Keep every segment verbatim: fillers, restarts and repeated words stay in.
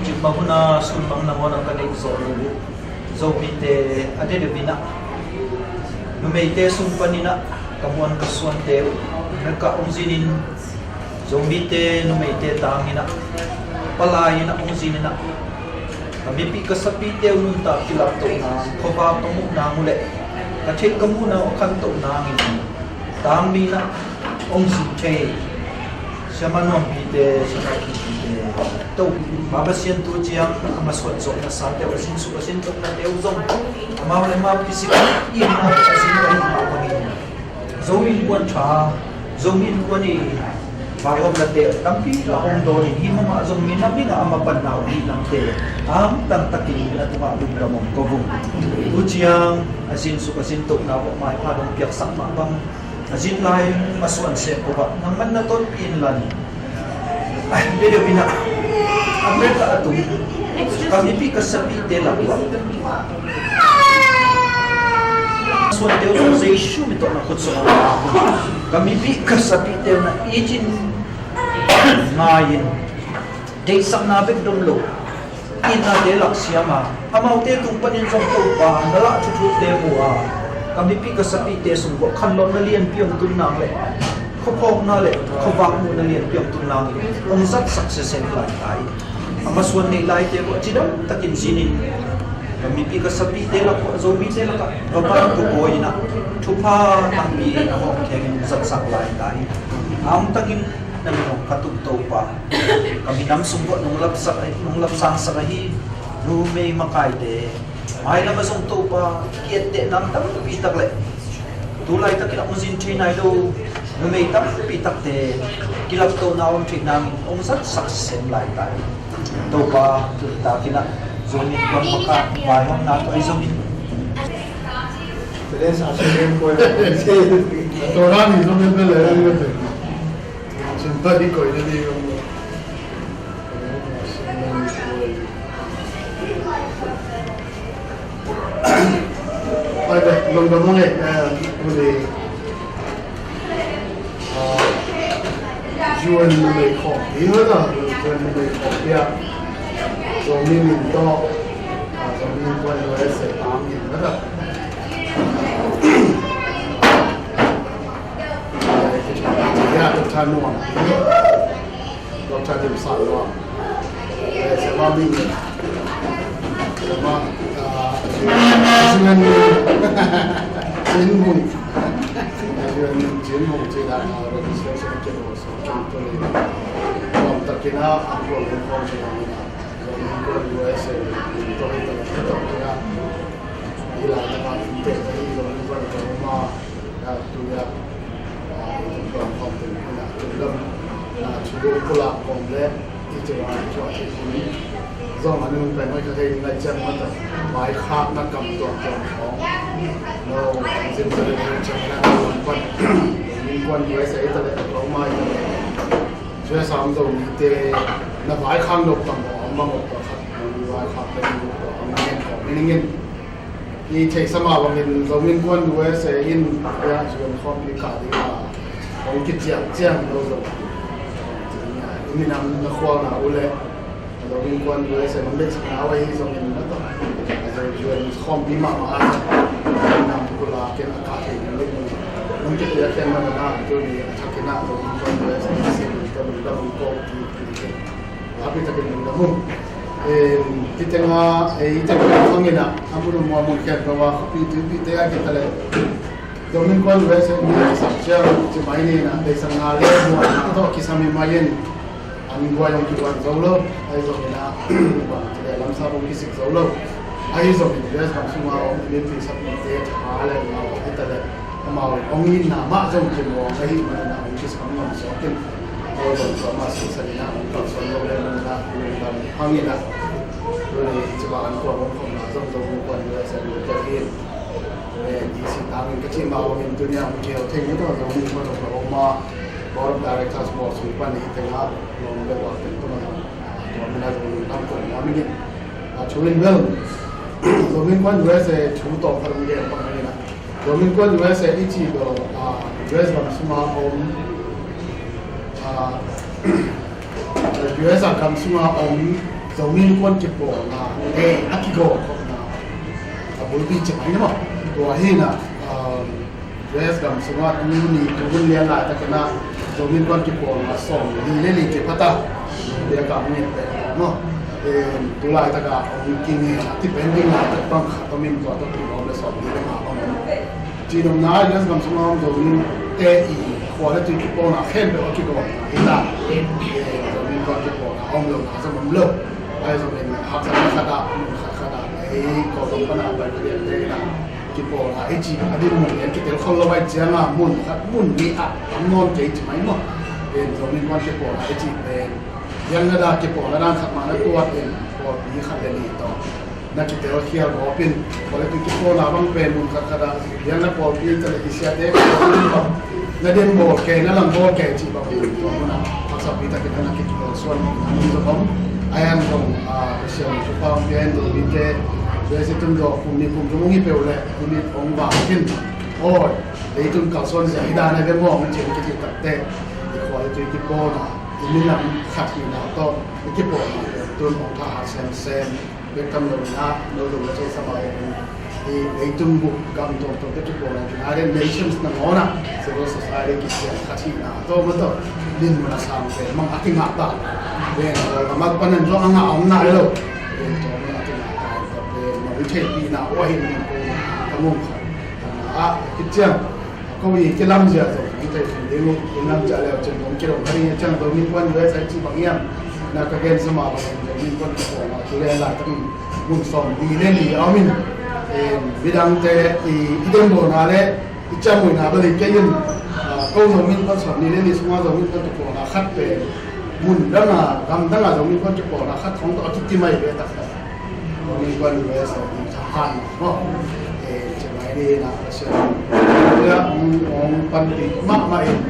Cik mahuna sun bang nangawn a ka neih zawh lo uh. Zomite a dedeuh in ah, numeite sung panin ah ka muan ka suante uh America hong zinin, Zomite numeite tangin ah, palai in ah hong zinin ah, ka mipih ka sapite uh nuntak kilaptohna, khuavak ka muhna uh leh ka theih ka muhna uh khantohna hangin tangmi in ah hong zin thei. Siamah nuampite, siamah kipite, to Mama Sian tu ciang a masuan zawh nasate uh, a zinsuk a zintohnate uh zong amau le amau kisik in ah a zin uh ahih mah bangin, Zomi Innkuan Tha, Zomi Innkuan i vaihawmnate tampi a hong dawn in, hih mahmah zong minam in ah a mapanna uh hih lamte a hangtang takin a tungah lungdam hong ko uh. Tu ciang a zinsuk a zintohna uh maipha dong piaksak mah bang, a zin lai masuan seh ko ah nangman na tonpih in lan. Ai, video in ah, America a tung ka mipih ka sapite lak uh ah, suante uh zong Jesu min tawh na khut sung ah, ka mipih ka sapite uh na it in, ngai in, deihsakna bek dom lo, itnate lak siam a, amaute tung panin zong Topa na lah thuthute mu a, ka mipih ka sapite sung uh ah khanlawhna lianpi hong tun nang le khuaphawkna le khuavak muhna lianpi hong tun nangin hong zatsak sesen lai ta hi. A masuan neih laite uh ah cidam takin zinin, ka mipih ka sapite lak uh ah, Zomite lakah va pan ka kawi in ah, thupha tampi a hawm khengin hong zatsak lai ta hi. A hangtangin na min hong phat un Topa. Ka minam sung uh ah nong lapsak, nong lapsangsak ahi numei makaite mailam ah zong Topa ki-etteh nang tampi tak le tu laitakin ah hong zin thei nai lo numei tampi takte kilaptohna om theih nangin hong zatsak sem lai ta hi. Topa, tuni takin ah Zomi Innkuan Makaih vaihawmna tawh ahi zongin, Teresa Supreme Court. Torah ni zong en bel en bel. Sin ta di koi na di zong. Ai, bel, lungdam hang e, eh, uli. Ah, U N numei khawmpi hi na, U N numei khawmpi ah Zomi min tawh, ah, Zomi Innkuan U S A tangin na, ya, Doctor Nuam, Doctor Dim San Nuam, eh, siamah min, siamah, ah, U N, Cin Hung, U N Cin Hung, Cin Hung, ah, registration kit Lawmtakin a, a kuang in khawm cia nang in a, Zomi Innkuan U S A in tua hi ta, tua hi ta. I la na ka finte ta hi, Zomi Innkuan ka uma, a tu ya, a tu kuang khawm te in a, tu lam, a tu pulak khawm le, i tu a, tu a, tu a. Zong a nung pen hoi ka thei ding lai ciang mah ta, vaikhakna kam tuamtuam khawng. No, zin sa le ciang na, Zomi Innkuan U S A ta le, Oklahoma ta le. Cue sam zo mite na vaikhak nop tam maw, a mang awk pakhat, vaikhak pen nop tam maw, a mang awk pakhat. I theihsa mah bangin Zomi Innkuan U S A in, ya, Zomi khawmpi kah ding a hong kiciam ciam lo zo. I minam na khualna uh le Zomi Innkuan U S A nong deihsakna uh ahi zongin na tawh, a Zomi U N khawmpi mahmah a, nam kula ken a kah thei ding le nong kipia ken na na tu ni a thakin a Zomi Innkuan U S A sin ka lungdam ung ko ti, ti, ti. Happy takin lungdam ung. Em, hih tengah, eh, hih tengah hangin ah, a mun a mual mun khempeuh ah, khuapi tuipite ah kitaleh, Zomi Innkuan U S A mi a kisak ciang ci mai ni in ah, deihsakna le muanna tawh kisam hi mai in, an guai hong kiguan zo lo, ahi zongin ah, bang ci leh lamsap hong kisik zo lo. Ahi zongin U S gam sungah om M P sapite tha le ngau a kitaleh, amau hong itna mah zong kimuang ahih manin ah hong kisam ngam suak in, Paul zong tua mah sisan in ah hong kalsuan lo le mun ah lungdam hang in ah, tuni ci bang an kuang hong khawmna zong Zomi Innkuan U S A mi tua hi in. Eh, i si tangin ka cih mah bangin tuni ah hong kihel thei ngut a Zomi Innkuan Oklahoma Board of Directors bawl sung pan i tengah lawm le gual teng tung a zong, tua min ah zong lungdam kong nuam ing in. Ah, thu in bel Zomi Innkuan U S A thu tawm khat hong gen pak ing in ah, Zomi Innkuan U S A i cih bel, ah, U S gam sungah om, ah, U S a gam sungah om Zomi Innkuan kipawlna, eh, a kigawm khopna a bulpi ci mai ni maw. Tua hi in ah, um, U S gam sungah tuni tuhun lian laitakin ah Zomi Innkuan kipawlna sawmli le li kiphat a, biakam nget pek maw. Eh, tu laitakah hong kingen a kipen ding laitak bang khat om in tua tawh kilawm le sawmli le nga bang om. Cihnopna ah U S gam sungah om Zomite i khua le tui kipawlna khempeuh a kigawmna hi ta. Eh, Zomi Innkuan kipawlna om lohna zong om lo. Ahi zongin haksatna khat ah, mun khat khat ah, ei Kawlgam pan a pai paliante in ah kipawlna i cih a dinmun lian kitel khol lo ahih ciangin mun khat mun nih ah tam nawn kei ci mai maw. Eh, Zomi Innkuan kipawlna i cih pen, lian na dah kipawlna dan khat mah na tuat in, pawlpi khat le nih tawh na kitel khial gawp in, quality kipawlna bang pen mun khat khat ah, lian na pawlpi in tale i siate na den bawl kei, na lam bawl kei cih bang in, tua mun ah haksatpi takin na kikibawl suan na mun zong om. A hiang zong, ah, Pasian thupha hong pia in, Zomite, Zomite tun dawh kum nih kum thum hong hi peuh leh, kum nih hong vak in, aw, leitung kalsuan zia hi dan a ve maw, hong ci hong kici takte, i khua i tui kipawlna, i minam khat hihna tawh i kipawlna tun hong thahat semsem bek tham lo in ah, no lo na thei sa mah in, i leitung bup gam tuamtuam te kipawlna, United Nations nangawn ah civil society kisiam khat hihna tawh mah tawh dinmun a sang pen mang a kingah ta. Ven Kawlgam ah panin zong a ngah om nai lo. Ven tua mang a kingah ta, ven mang i theihpihna uh ahi manin ko ka mung khat. Tangah a kiciang ko i kilamzia zong i theihpih ding uh, i lamzia leu cin hong kidong kha ding hi ciang, Zomi Innkuan U S A i cih bang hiam? Na ka gen sa mah bangin Zomi Innkuan kipawlna tu le laitakin mun sawmli le li a om in, eh, midangte i, i dengbawlna le i ciamnuihna bel hi kei in, ah, ko Zomi Innkuan sawmli le li sungah Zomi Innkuan kipawlna khat pen mun dang a, gam dang a Zomi Innkuan kipawlna khat khawng tawh a kikimai ve taktak. Zomi Innkuan U S A i thahat maw. Eh, ci mai ni in ah, Pasian in hong, hong panpih mahmah in,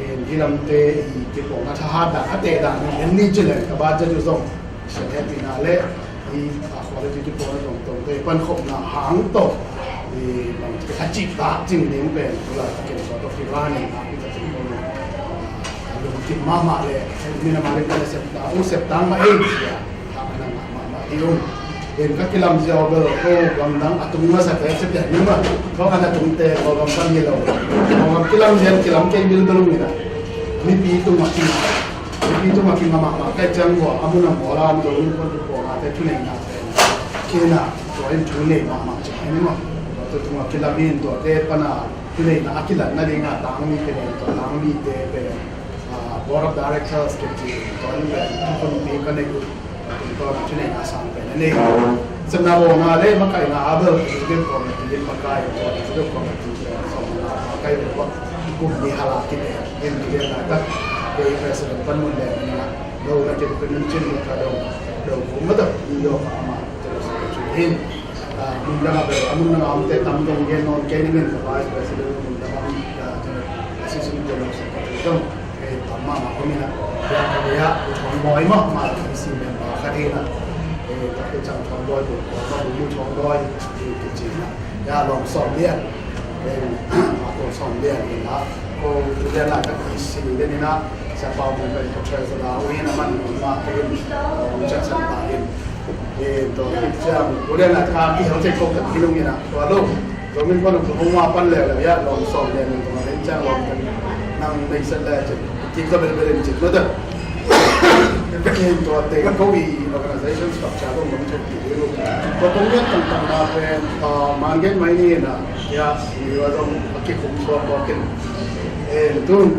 eh, hih lamte i kipawlna thahat dan a teh dan hi en ni ci leng ka budget uh zong Pasian hehpihna le i, a, quality kipawlna tuamtuamte i pankhopna hang tawh i bang ci a cih tak cing ding pen tu laitakin tua tawh kivan in ah, i ka cing ko a lungkim mahmah le minam a ding ka na septang, uh septang mah ei ci a, a na ngah mahmah hi ung. Ken ka kilamzia uh bel ko gamdang a tung masate ci pian ni mah, ko a na tungte ko gam pan hi lo. Ko gam kilamzia in kilam kei bilbel ung in ah, mipi tungah kingah, mipi tungah kingah mahmah ka hih ciang ua, a mun a mual a om Zomi Innkuan kipawlnate thuneihna pen kei in ah tua in thunei mahmah ci hi ni mah. Tua tungah kilam in tuate pan a thuneihna a kilat nading a tangmite pen, tua tangmite pen, ah, Board of Directors kici, tua in pen thukhunpi ka neih uh, tua tungtawn a thuneihna sang pen a nei. Sepna bawlna le makaihna a bel executive committee in makai, tua executive committee pen sawmna makai bel kum nih hal a kite in, kite laitak kei president pan mun le na lo na kei pen nun cin ka dong, dong kum mata in dong ka ama. Tua sa ka cin hin. Ah, mun dang a bel, a mun dang a omte tam dong gen nawn kei ning in, ka vice president mun dang a om, ah, assistant general secretary dong, eh, tam mahmah om in ah, ya ka ya, u Thawng Bawi mah, mah la ka si member khat hi in ah, eh, ka ke cang Thawng Bawi, ko ko ma bu Thawng Bawi, eh, ki ci in ah, ya lawm sawm lian, eh, ma ko sawm lian in ah, ko lian la ka ki si lian in ah, Sia Pau Mung pen ka treasurer uh hi in ah, man ma ka in, eh, Jackson ta in. Eh, tua ciang, tua lian a ka kihel thei ko ka kilung in ah, tua lo. Zomi Innkuan Oklahoma pan leuleu, ya, lawm sawm lian in tua lian ciang lawm kan nang nei set le cin. Kik ka belbel in cin, no ta. Tua teng ko i organization structure dong dong thuk ti ding uh. Tua kong gen tangtang na pen, ah, man gen mai ni na, ya, i wa dong a kikum tua tua kin. En tun,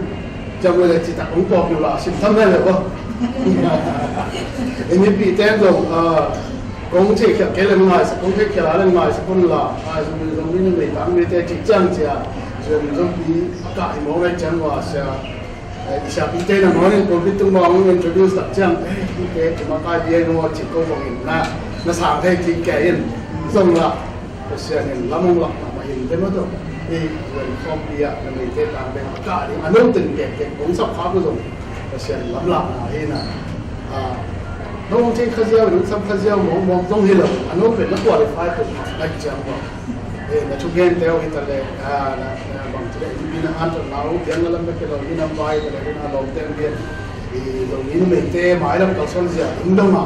jam le ci tak kong pok yu la, sim tham le le ko. Eni pi ten dong, ah, kong ci kia ke le ngai sa, kong ci kia le ngai sa kun la, ai dong dong ni me tang me te ci chang cia, dong dong pi ka i mo me chang wa sia. Eh, i siapite nangawn in pulpit tung bang hong introduce tak ciang, eh, hite, i makai bia in aw cih ko bangin na, na sang thei kik kei in, zong la, Pasian in lam hong lak mahmah in te maw tawh, i zuan khawmpi ah na meite tang beng a kah ding, a no ten kek kek hong sap khak uh zong, Pasian lamlahna hi na. Ah, no hong thei kha ziau in hong sam kha ziau mawkmawk zong hi lo, a no pen na qualify pen na ciang maw. Eh, na thugente uh hi ta leh, ah, na, na bang ci leh, innpi na hanthawnna uh, biakna lam bek hi lo, minam vai hi ta leh, na lawmte uh hi, i Zomi numeite mailam kalsuan zia ding dong a,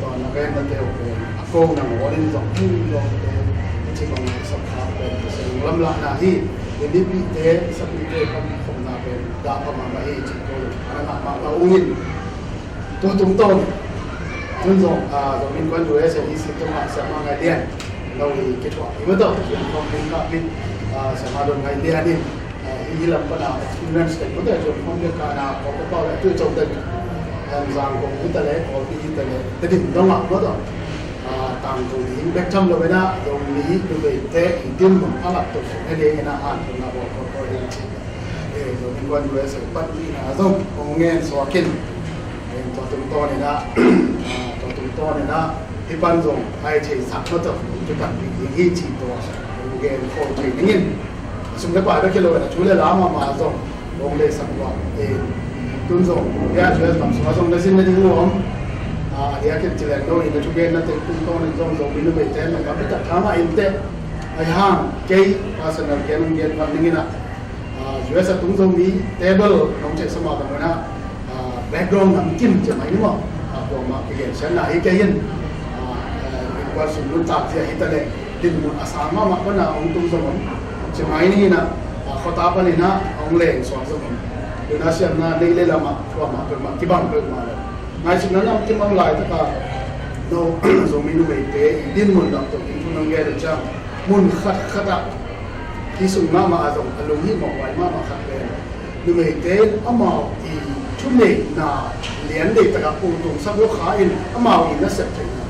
tua na gennate uh pen a ko nangawn in zong, i lawmte, i ci bang i sak kha pen, i sak lamlahna hi, i mipite, i sapite, i pamkhopna pen, dah pha mahmah hi, ci ko, a na ngah mahmah ung in. Tua tungtawn, tun zong, ah, zong innkuan U S A E C tungah Siamah Ngai Lian, lo i kithuah hi maw tawh, Piang Khawm Lim Kah Mit, ah, Siamah Don Ngai Lian in, ah, hih lam pana experience teng maw tawh, Piang Khawm Lim Kah na, Kawlgam pau le, tu Chawteng, em, Zangkong hi ta le, Kawlpi hi ta le, Tedim dong ah maw tawh, ah, tangtung ding bek tham lo in ah, zong mi, tu bei te, i din mun a lak tuk, he ding in ah, han, tu na bawl, bawl, bawl, ding, Eh, tua innkuan U S A pat ni na zong hong ngen suak in. Eh, tua tungtawn in ah, ah, tua tungtawn in ah, hih pan zong ai thei sak maw tawh, hong kipan ding hi ci tua, hong gen khol thei ding in. Sum le pai bek hi lo in ah, thu le la mahmah zong hong lei sak ua. Eh, tun zong, ya U S lam sung ah zong na zin na ding uh om. Ah, a diakin ci leng lo in ah, thu genna teng tungtawn in zong, zong mi numeite, na ka bitak tha mah in teh. Ai hang, kei, personal gen hong gen pan ding in ah, Ah, U S a tung Zomi table nong theih sa mah bangin ah, ah, background nam kim ci mai ni maw. Ah, kuamah kigen siatna hi kei in, ah, eh, innkuan sung nuntak zia hi ta leh, dinmun a sang mahmah pana hong tung zong om. Ci mai ni in ah, ah, khuata panin ah hong leng suak zong om. Tuna siamna nei le lamah, kuamah peuhmah kibang peuhmah lo. Ngaihsutna nam kim om laitak a, no, Zomi numeite i dinmun lam tawh ding thu nong gen uh ciang, mun khatkhat ah, hi sung mahmah a zong a lunghimawh huai mahmah khat pen, numeite in amau i thuneihna lian deihtak ah pultungsak lo kha in amau i nasep theihna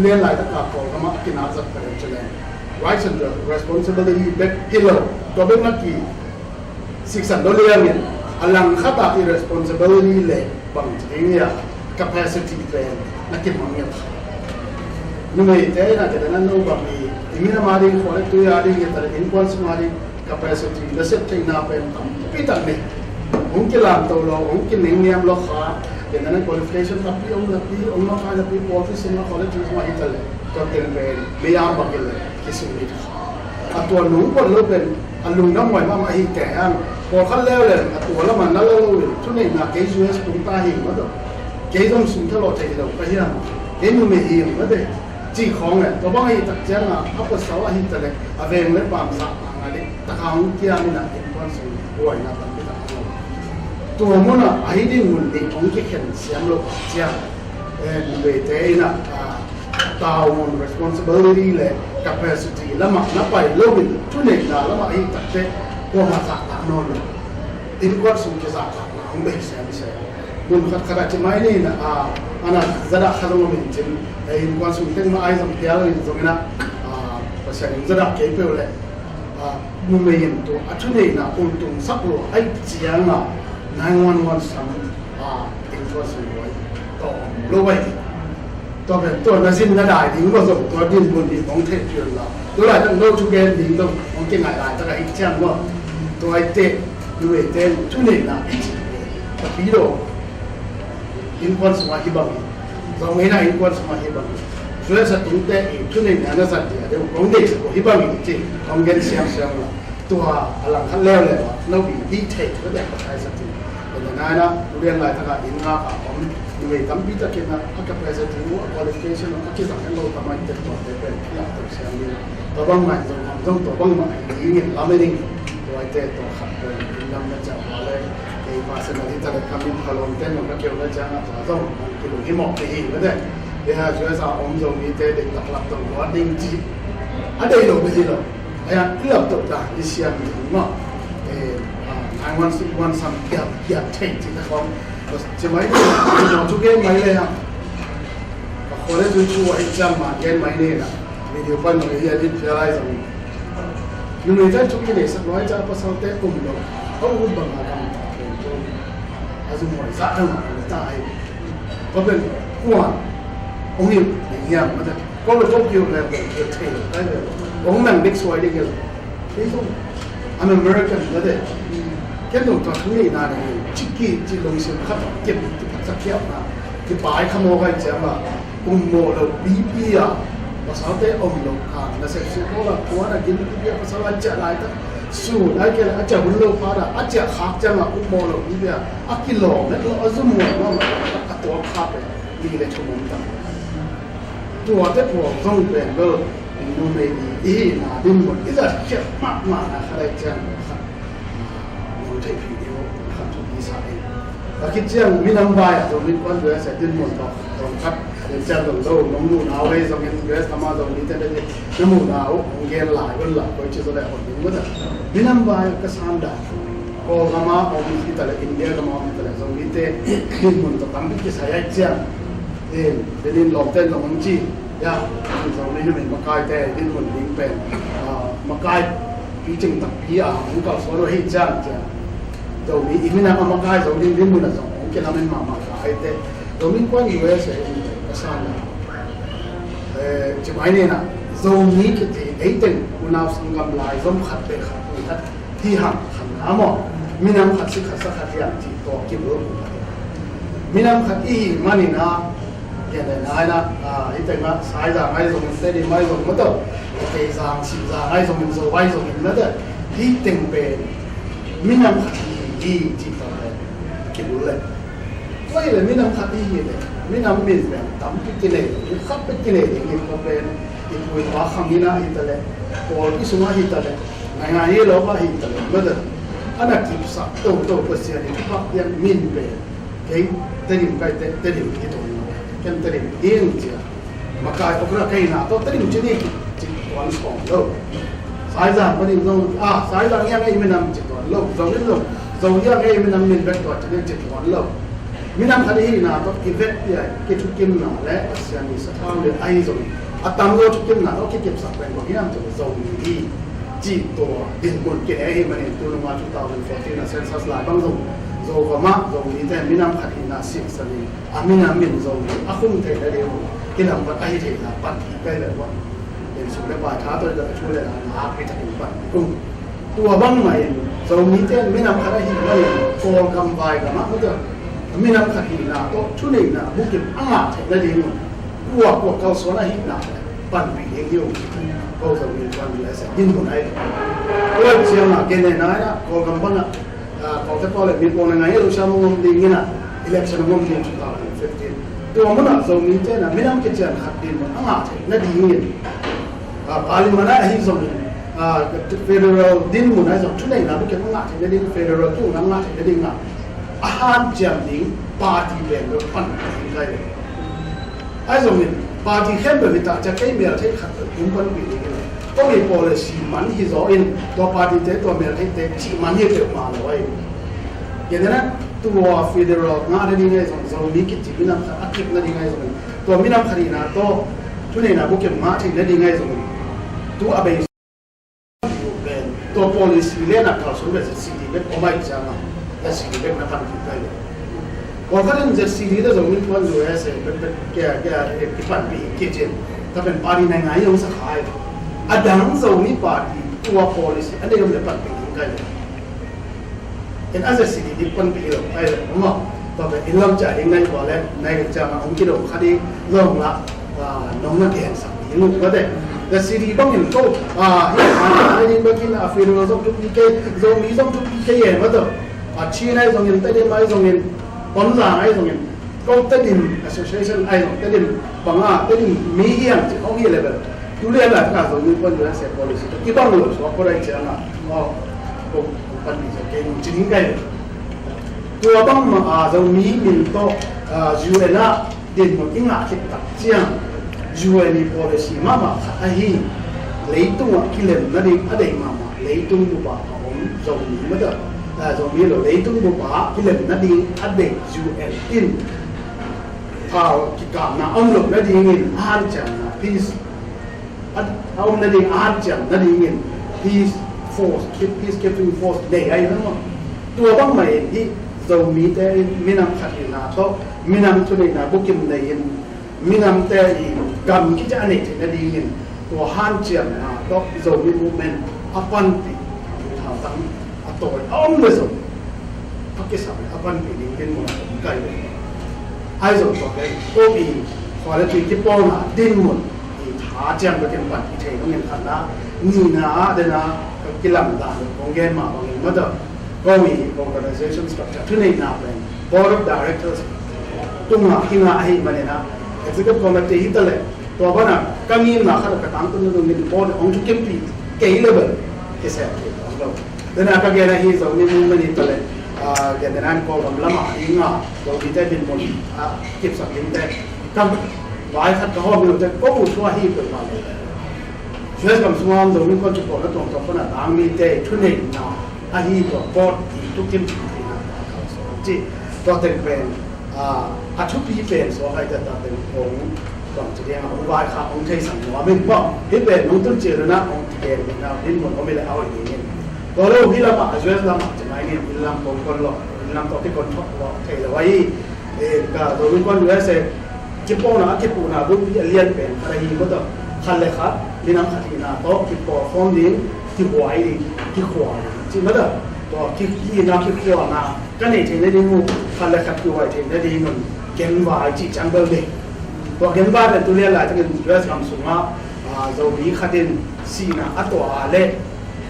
lian laitak a Kawlgam ah a kinah zat pen ci leng, rights and responsibility bek hi lo, tua bek na ki siksan lo liangin, a langkhat ah i responsibility le bang ci ding hia, capacity pen na kimang ngiat. Numeite in a kei na no bang i, i minam a ding, khua le tui a ding, i ta le innkuan sung a ding, capacity, na sep theihna pen tampi tak nei. Hong kilamto lo, hong kinengniam lo kha, kei na qualification tampi om napi, om lo kha napi, pawlpi sung a college sung a hi ta le, tua teng pen, meiam bang hi le, kisung hi ta kha. A tua nung pawt lo pen, a lungdam huai mahmah hi teh hang. Pawlkhat leuleu a tua lamah na la lo in, thuneihna kei U S tung ta hi mah tawh. Kei zong sung thalawh thei lo ka hiam. Kei numei hi mah teh. Cih khawng le, tua bang ahi tak ciangin, a pasal ahi ta le, a veng le pam sa a ngah ding, taka hong kiam in a innkuan sung huaina tampi tak a ngah. Tua munah, a hi ding mun ding hong kikhen siam lo ciang. Eh, numeite in a, ah, tau mun responsibility le capacity lamah na pai lo in thuneihna lamah hi takte kuamah zahtak nawn lo. Innkuan sung kizahtakna hong bei semsem. Mun khatkhat ah ci mai ni na, ah, a na zadah kha zong om in cin, eh, innkuan sung teng mah ai zong pial in zong in a, ah, Pasian in zadah kei peuh leh, ah, numei in tua a thuneihna ultungsak lo ai ciangin nine one one sam, ah, innkuan sung lo ai. Tawm lo ai. Tua pen tua na zin na dai ding maw zong tua dinmun ding hong theih pian la. Tua laitak no thugen ding zong hong kingai laitak ahi ciang maw. Tua ai teh, numeite in thuneihna i cih. Tapidaw. Innkuan sungah hi bang hi. Zong ngeina innkuan sungah hi bang hi. Tua sa tungte i thuneihna na zat ding a deuh kong deih sak uh hi bang hi ci. Kong gen siamsiam la. Tua a langkhat leuleu ah, no bang dih thei, no bang pathai sa ti. Tua na na, tu lian laitak a inn ngak a om, numei tampi takin a, a capacity uh, a qualification uh, a kizang en lo tamai tek tuate pen, kilang tek siam ding. Tua bangmah in zong, zong tua bangmah in ding in lam ding. Tuate tua khat pen, inn lam na ciah hua le, kei personally ta le ka min ka lawmte in zong ka keu na ciang a tua zong, Hi mawk te hi mate. Hi a, U S A om Zomite deih taklap tong tua ding ci a deih lo bel hi lo. Hi a, kilap tawh ta i siam ding maw. Nine one six one sam kiat kiat thei ci ta khong. Ci mai ni, ci mai ni, ci mai ni. A khole tu chu a hi ciang ma gen mai ni na. Video pan mai hi a din pia lai zong. Numei zai chu kinei sak lua hi ciang pasalte um lo. Ko um bang a kam ta pen tu. A zum hoi za dang a ta ai. Ko pen kuan ong hi hiam mate. Ko lo ko kiu le ko kiu thei lo kai le. Ong nang bek suai ding hi lo. Thei lo. I'm American mate. Ken dong tua thang nei na nei. Chiki chi long sim khat kiam ki phat sa kiam na. Ki pai kha mo kai chiam a. Um mawh loh pipi a, pasalte om loh a, nasep suk lo a, puan a gin pipi a, pasal a ciah laitak sun a, a ciah hun lo pha a, a ciah khak ciang a um mawh loh pipi a, a kilawm het lo, a zum mawh mawh a, a tuak khak pen mi le thum om ta. Tuate puak zong pen bel numei i hihna dinmun i zat khiat mahmah na kha lai ciang kha. Nong theihpih ding uh khat thu i sa hi. A khit ciang minam vai ah Zomi kuan U S A dinmun tawh tawm khat, den ciang dong do nong muhna uh hei zongin U S A ma Zomite na na muhna uh hong gen lai un la koi ci zaw le hon ding uh ta. Minam vai ah ka san dan Kawlgam ah om hi ta le India gam ah om hi ta le Zomite dinmun tawh tampi kisai ahih ciang in, den in lawmte in zong hong ci. Ya, Zomi numei makaite dinmun ding pen, ah, makai picing takpi a hong kalsuan uh ahih ciang ciang Zomi i minam a makai zo ding dinmun a zong hong kilamen mahmah kha ahih teh Zomi kuan U S A in ka san a, eh, ci mai ni na Zomi kiti ei teng unau sanggam lai zom khat pek khat pek khat hi hang khat na maw, minam khat si khat sa khat hiam ci tawh kibul. Minam khat i hi manin a, gen le nai na, ah, hi teng ah Saizang ai zong in, Tedim ai zong in, mataw, Teizang, Simzang ai zong in, Zo ai zong in, mataw, hi teng pen minam khat i hi ci tawh pen kibul le. Tua hi le minam khat i hi le minam min pen tampi kinei, khat pen kinei ding hi ko pen i pu i pa khang hi na hi ta le, pawlpi sung ah hi ta le, ngaingai hi lo ah hi ta le, mataw, a na kipsak toto Pasian i thupha piak min pen kei Tedim kai te, Tedim hi tuan lo. Ken Tedim hi ing cia. Makai okra kei na to Tedim ci ni ci tuan sawm lo. Saizang panin zong, ah, Saizang hiang ei minam ci tuan lo. Zong in zong, Zo hiang ei minam min bek tua ci ni ci tuan lo. Minam khat i hihna to i vekpi a i kithukimna le Pasian i sathau le ahi zong a tam lo thukimna to kikipsak pen bang hiam ci Zomi hi. Ci tua dinmun kinei hi manin tu nung a two thousand fourteen a census lai bang zong Zogam ah Zomite minam khat hihna siksa ni. A minam min Zomi a khum thei le ding uh, hi lam vat a hi thei la pan hi kai le uh. Pen sum le pai tha toi le thu le la na a pi thakin pan hi kung. Tua bang mah in Zomite in minam khat a hih mah in Kawlgam vai gam ah mah tua minam khat hihna tawh thuneihna bukim a ngah thei le ding uh. Kua kua kalsuan a hihna panpih ding hi uh. Ko Zomi pan le se dinmun ai. Tua ciang a gen le nai na Kawlgam bang ah Ah, Kawltepaw le mi pawlna ngai lo siam hong om ding in ah, election hong om ding two thousand fifteen. Tua munah Zomite in ah minam kician khat dinmun a ngah theih nadingin, ah, Parliament ah ahi zongin, ah, federal dinmun ah zong thuneihna bukim a ngah theih nading, federal kiung a ngah theih nading ah a hanciam ding party pen bel pan ding kai. Ahi zongin party khempeuh hi ta ciang kei mel theih khat peuh hong panpih ding in, kong i policy man hi zaw in tua party te tua mel theihte cih man hi peuhmah lo ahi. Gen in ah tua federal ngah nading ahi zong Zomi kici minam khat a kip nading ahi zongin tua minam khat hihna tawh thuneihna bukim ngah theih nading ahi zongin tu a bei pen tua policy le na kalsuan pen Z C D bek om ahih ciangin Z C D bek na panpih kai lo. Pawlkhat in Z C D te Zomi Kuan U S A bek bek kia kia i panpih kicin ka pen party nai ngai hong sa khai. A dang Zomi party tua policy a nei om le panpih ding kai lo. In a Z C D ding panpih lo kai lo maw. Tua pen in lam ciah ding nai tua le nai ding ciang a hong kidong kha ding lo la. Ah, nong na gensak ding uh mate. Z C D bangin ko, ah, hi a ding bangin a federal zong thupi kei, Zomi zong thupi kei e mate. A Chin ai zongin, Tedim ai zongin, Tonzang ai zongin, ko Tedim Association ai zong, Tedim banga, Tedim mi hiam ci hong hi level. Tu le la ka Zomi Kuan U S A policy to kibang lo suak ko lai ciang a, oh, ko panpih zo kei nung ci ding kai. Tua bang ma a Zomi min to, ah, U N a Dinmun i ngah khit tak ciang U N i policy mahmah khat ahi, leitungah kilem nading a deih mahmah leitung bup ah a om Zomi mah tawh, ah, Zomi lo, leitung bup ah kilem nading a deih U N in thau kikapna om loh nadingin a hanciamna peace a, a om nading, a hanciam nadingin peace force, peacekeeping force nei ahi na maw. Tua bangmah in hih Zomite in minam khat hihna tawh minam thuneihna bukim nei in minamte i gam kici a neih theih nadingin tua hanciamna tawh Zomi movement a panpih, thautang a tawi a om le zong a kisam a panpih ding dinmun a om kai ve. Ahi zong tua pen ko i khua le tui kipawlna dinmun i tha ciang bekin panpih thei dongin khatna, nihna ah dena kilamdan kong gen mah bangin mah tawh ko i organization structure thuneihna pen board of directors tungah kingah ahih manin ah executive committee hi ta leh tua banah ka ngimna khat ka tangtun nadingin board hong thukimpih kei le bel kisem kei lo. Dena ka gen ahi Zomi movement hi ta leh, ah, gen dena in Kawlgam lamah i ngah Zomite dinmun, ah, kipsak dingte ka vai khat ka hawm lote ko bu thua hi peuhmah lo. U S gam sungah Zomi kuan kipawlna tuamtuam pana dang mite thuneihna ahi tua board i thukim theihna ci tua teng pen, ah, a thupi pen suak hai ta ta teng kong tuam ci ding a hong vai kha hong theisak nuam in maw. Hih pen nong tun cil na hong kigen ding a dinmun om i le a hoih ding in. Tua lo hih lamah a U S lamah ci mai nin inn lam kong kon lo, inn lam tawh kikon thok lo thei lo ahi. Eh, ka Zomi kuan U S A kipawlna a kipuhna bulpi a lian pen khat ahi maw tawh khat le khat minam khat hihna tawh kipawl khawm ding, kihuai ding, kikhual ding ci maw tawh. Tua ki, hihna kikhualna ka neih theih nading uh khat le khat kihuai theih nading un genvai cih ciang bel ding. Tua genvai pen tu lian laitakin U S gam sungah, ah, Zomi khat in sihna a tuah a leh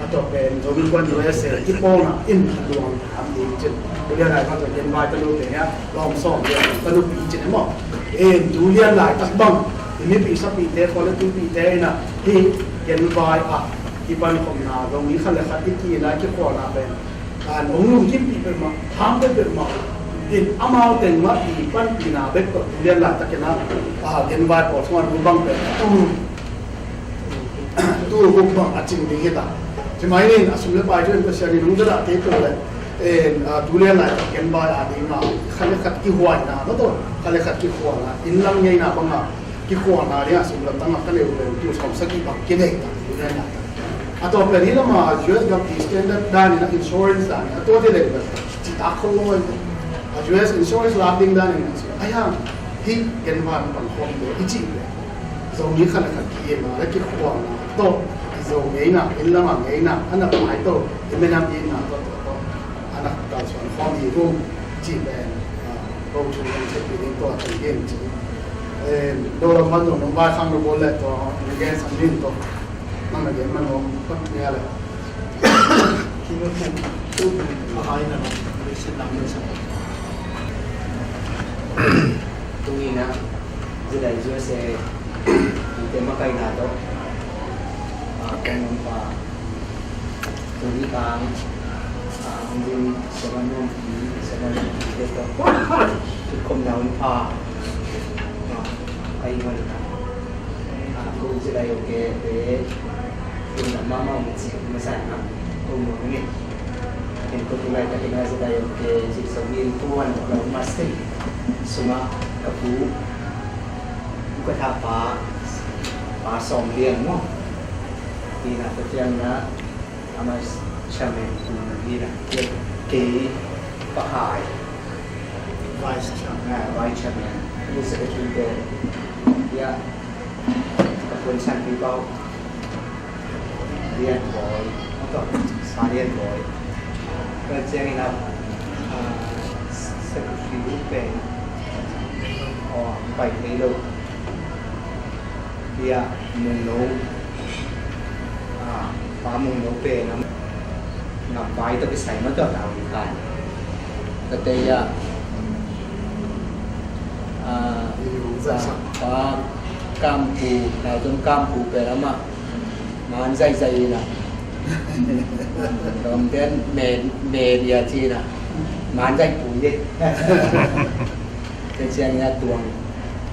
a tua pen Zomi kuan U S A kipawlna in a luang tham ding cin. Tu lian lai bang tua genvai tanu pen hia lawm sawm lian tanu pi cin e maw. En tu lian laitak bang i mipih sapihte, khua le tuipihte in a hih genvai ah i pankhopna Zomi khat le khat i kihna kikhualna pen kan hong lungkimpih peuhmah, tham peuhmah in amau teng mah i panpihna bek tawh tu lian laitakin a, ah, genvai pawl sungah tu bang pen, um, tu buk bang a cing ding hi ta. Ci mai nin a sum le pai thu in Pasian in hong zadah kei to le, en, ah, tu lian laitak genvai a ding a khat le khat kihuaina maw tawh khat le khat kikhualna, inn lam ngeina bang a kikhualna ding a sum lam tang a ka neu pen tu sawm sagih bang kinei ta tu lian laitak. A tua pen hih lamah U S gam i standard dan in a insurance dan in a tua ding leh pen citak khol lo in a U S insurance lak ding dan in a ci a hang hih genvai pan khawm lo i cih pen Zomi khat le khat ki-itna le kikhualna tawh i Zo ngeina, inn lam a ngeina, a na pai tawh i minam itna tawh, tawh, tawh a na kalsuan khawm hi uh cih pen, ah, ko thu kan theihpih ding tua teng hi ci. Eh, do lam man zong nong vai khang lo bawl leh tua nong gen sam ding tawh nang na gen man om pat nia leh. Kino pu pu a hai na nong, ri sin nang ri sin. Tuni na, zidai zua se, ute makaina tawh, ah, kong nong pa, tuni kang, ah, ang din, seven nong pi, seven nong pi, te tawh, tukom na un pa, ah, kai ngon na. Ah, ko zidai oke, te, tun na mama ung si, masa na, ko mo ngi. Ken ko tulai ta kena zidai oke, si so ngi tuan, ko mas te, suma, kapu, Ka tha pa, pa sawm lian maw? Ina ka tiang na, ama chairman kum ina, kei pa hai. Vice chairman. Ah, vice chairman. Ni secretary te. Ya, ka pun san pi pau. Lian Bawi, a tawh, Sa Lian Bawi. Ka ciangin a, ah, secretary pen, aw, pai thei lo. Tia Mung No, ah, Pa Mung No pen, ah, Ngam Bai tawh kisai ma tawh tau kan. Ka tei a, ah, Pa Kam Pu, tau tum Kam Pu pen amah. Man zaizai ina. Lawmten me, media ci ina. Man zai pui e. Te ciang ina tuang.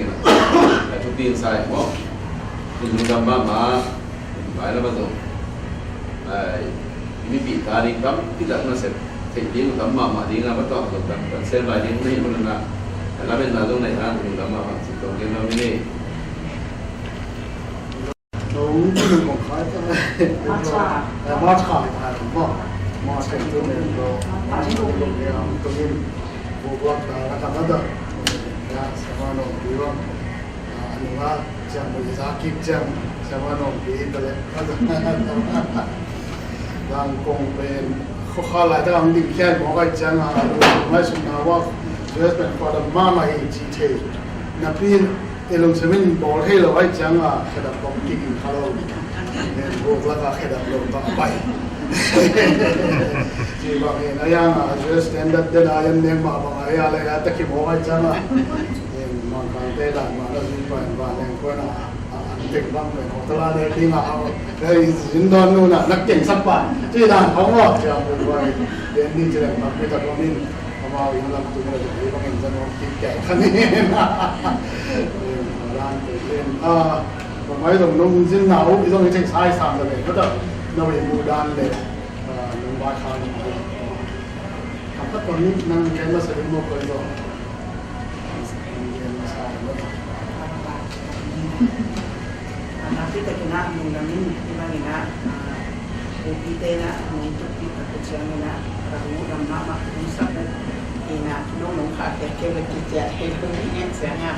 ding in a, a thupi in sa hi maw. Lungdam mahmah. Vai lam ah zong, ai, mipih ta ding tampi tak na sep theih ding tam mahmah ding a, va tuak zong tam, tam sem lai ding na hi mun a, a lametna zong na hi a, lungdam mahmah ci tawh gen lo ni. Nong, nong kong khai ta. March kha. Eh, March kha hi ta maw. March kha tu men lo. March kha tu men lo. Tua in, bu lak ta na ka na da. Ya, sama nong bi bang. A nunga ciang, ui za kik ciang, siama nong pi ta leh. Langkong pen khua kha lai ta ang ding khian mawk ai ciang a, ngaihsutna uah U S pen khua dam mahmah hi ci thei. Napi in i lungsim in bawl thei lo ai ciang a, khedap kong kik in kha lo. Nen buk lak a khedap lo ta pai. Ci bang in a yang a, U S standard den a yan neng mah bang a ya le a ta ki mawk ai ciang a. Mangkangte dan mah na zui pai in vanleng kuan a, a, an teng bang pen hotel a lek ding a, a, hei, zin dawn nu na, na keng sak pai. Ci dan hong aw, ci a pui pai. Den ni ci leng bang mi ta kong in, amau in lam tung la zui bang in zan hong kik kei khan in. Dan te in, a, bang mai zong nung zin na u, i zong i ceng sai sam la le, na ta, na wei mu dan le, a, nung bai khan in. Kam ta kong in, nang gen masa ding mo koi zong. Napi takin ah lungdam ing, hih bangin ah, ah, upate in ah nong tukpih tak uh ciangin ah ka lungdam mahmah, lungsak in ah nong nong khahkhiat kei bek ci ciah kei bek ngen ciang ah,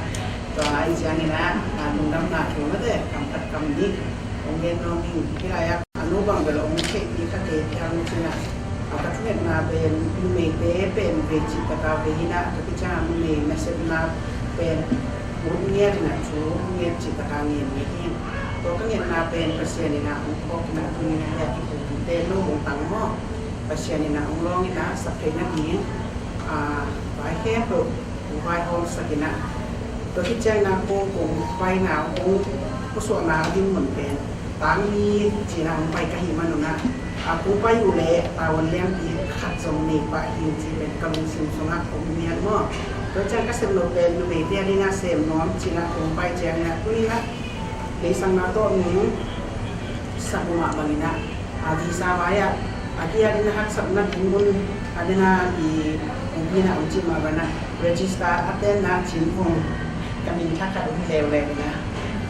tua ahih ciangin ah, ah, lungdamna thu mate kam khat kam nih hong gen nuam ing. Hih lai ah a nu bang bel a om theihpih kha kei phial nu cin ah, a ka thungetna pen numeite pen vei cih taka vei in ah, tua khit ciang a numei nasepna pen ut ngiat in ah thu ngiat cih taka ngen ngiat hi. Tua ka ngetna pen Pasian in ah hong phawk in ah tuni in ah hih a kipupite no hong tang maw, Pasian in ah hong lawng in ah sak theihna ding, a, vai khempeuh hong vaihawmsak in ah, tua khit ciangin ah kong, kong paina, kong pusuahna a dinmun pen tang hi ci-in ah hong pai ka hih manun ah, a, kong pai uh leh tavuan lianpi khat zong nei pah hi ci pen ka lungsim sungah kong niat maw. Tua ciang ka sem loh pen numeite a dingin ah sem nuam ci-in ah kong pai ciangin ah tuni in ah deihsakna tawh nong sak uh mah bangin ah, a, visa vai ah a kiat in a haksatna ding mun a ding a i kongpi in ah hong cih mah bangin ah register a tenna cin hong ka min thak khat hong leuleu in ah,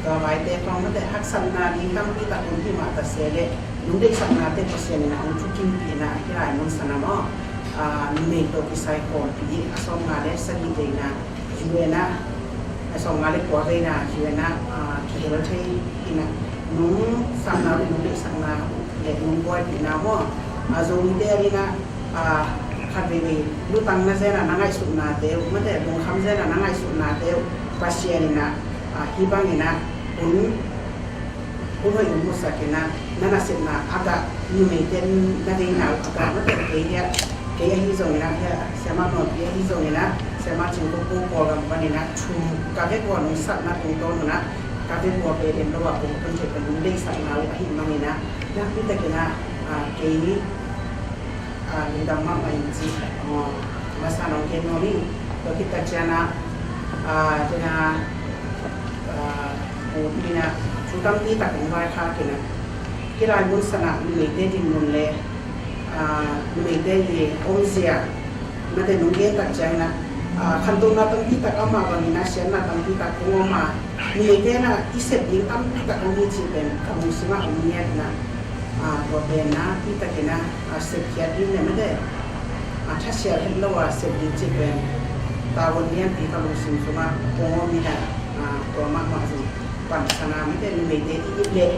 tua vaite khawng mate haksatna ding tampi tak hong hi mah ta se leh nong deihsaknate Pasian in ah hong thukimpih in ah hih lai mun san ah maw, a, numei tawh kisai khawmpi a sawmnga le sagih deihna U N ah, a sawmnga le kua veina U N ah, ah, kihel thei in ah, nong sapna le nong deihsakna le nong buaipihna maw, a, Zomite a ding ah, ah, khat veivei lutang na zen ah na ngaihsutnate uh mate, lungkham zen ah na ngaihsutnate uh Pasian in ah, ah, hih bangin ah hun hun hoih hong musak in ah, na nasepna a gah, numeite na deihna uh a gah mate, kei hiah, kei ahi zongin ah, hiah Siamah Nuampi ahi zongin ah, Siamah Cing Kop Pu Kawlgam panin ah thum ka vekpi-a nong satna tungtawn un ah, ka vekpi-a pen en lo ah kong pun thei pen nong deihsakna uh ahih manin ah, nakpi takin ah, ah, kei a, lungdam mahmah ing ci, a, masa nong gen nuam ing. Tua khit tak ciang ah, a, dena, a, pu pi in ah thu tampi tak hong vaikhak in ah, hih lai mun san ah numeite dinmun le, a, numeite i omzia mate nong gen tak ciang in ah, Ah, khantohna tampi tak a om a, bangin a siatna tampi tak kong om a, numeite na i sep ding tampi tak om hi cih pen ka lungsim ah om ngiat na. Ah, tua pen na pi takin a, ah, sepkhiat ding le mate, ah, thasiat het lo a sep ding cih pen tavuan lianpi ka lungsim sungah kong om hi na. Ah, tua mahmah zong pansan a mate, numeite i it leh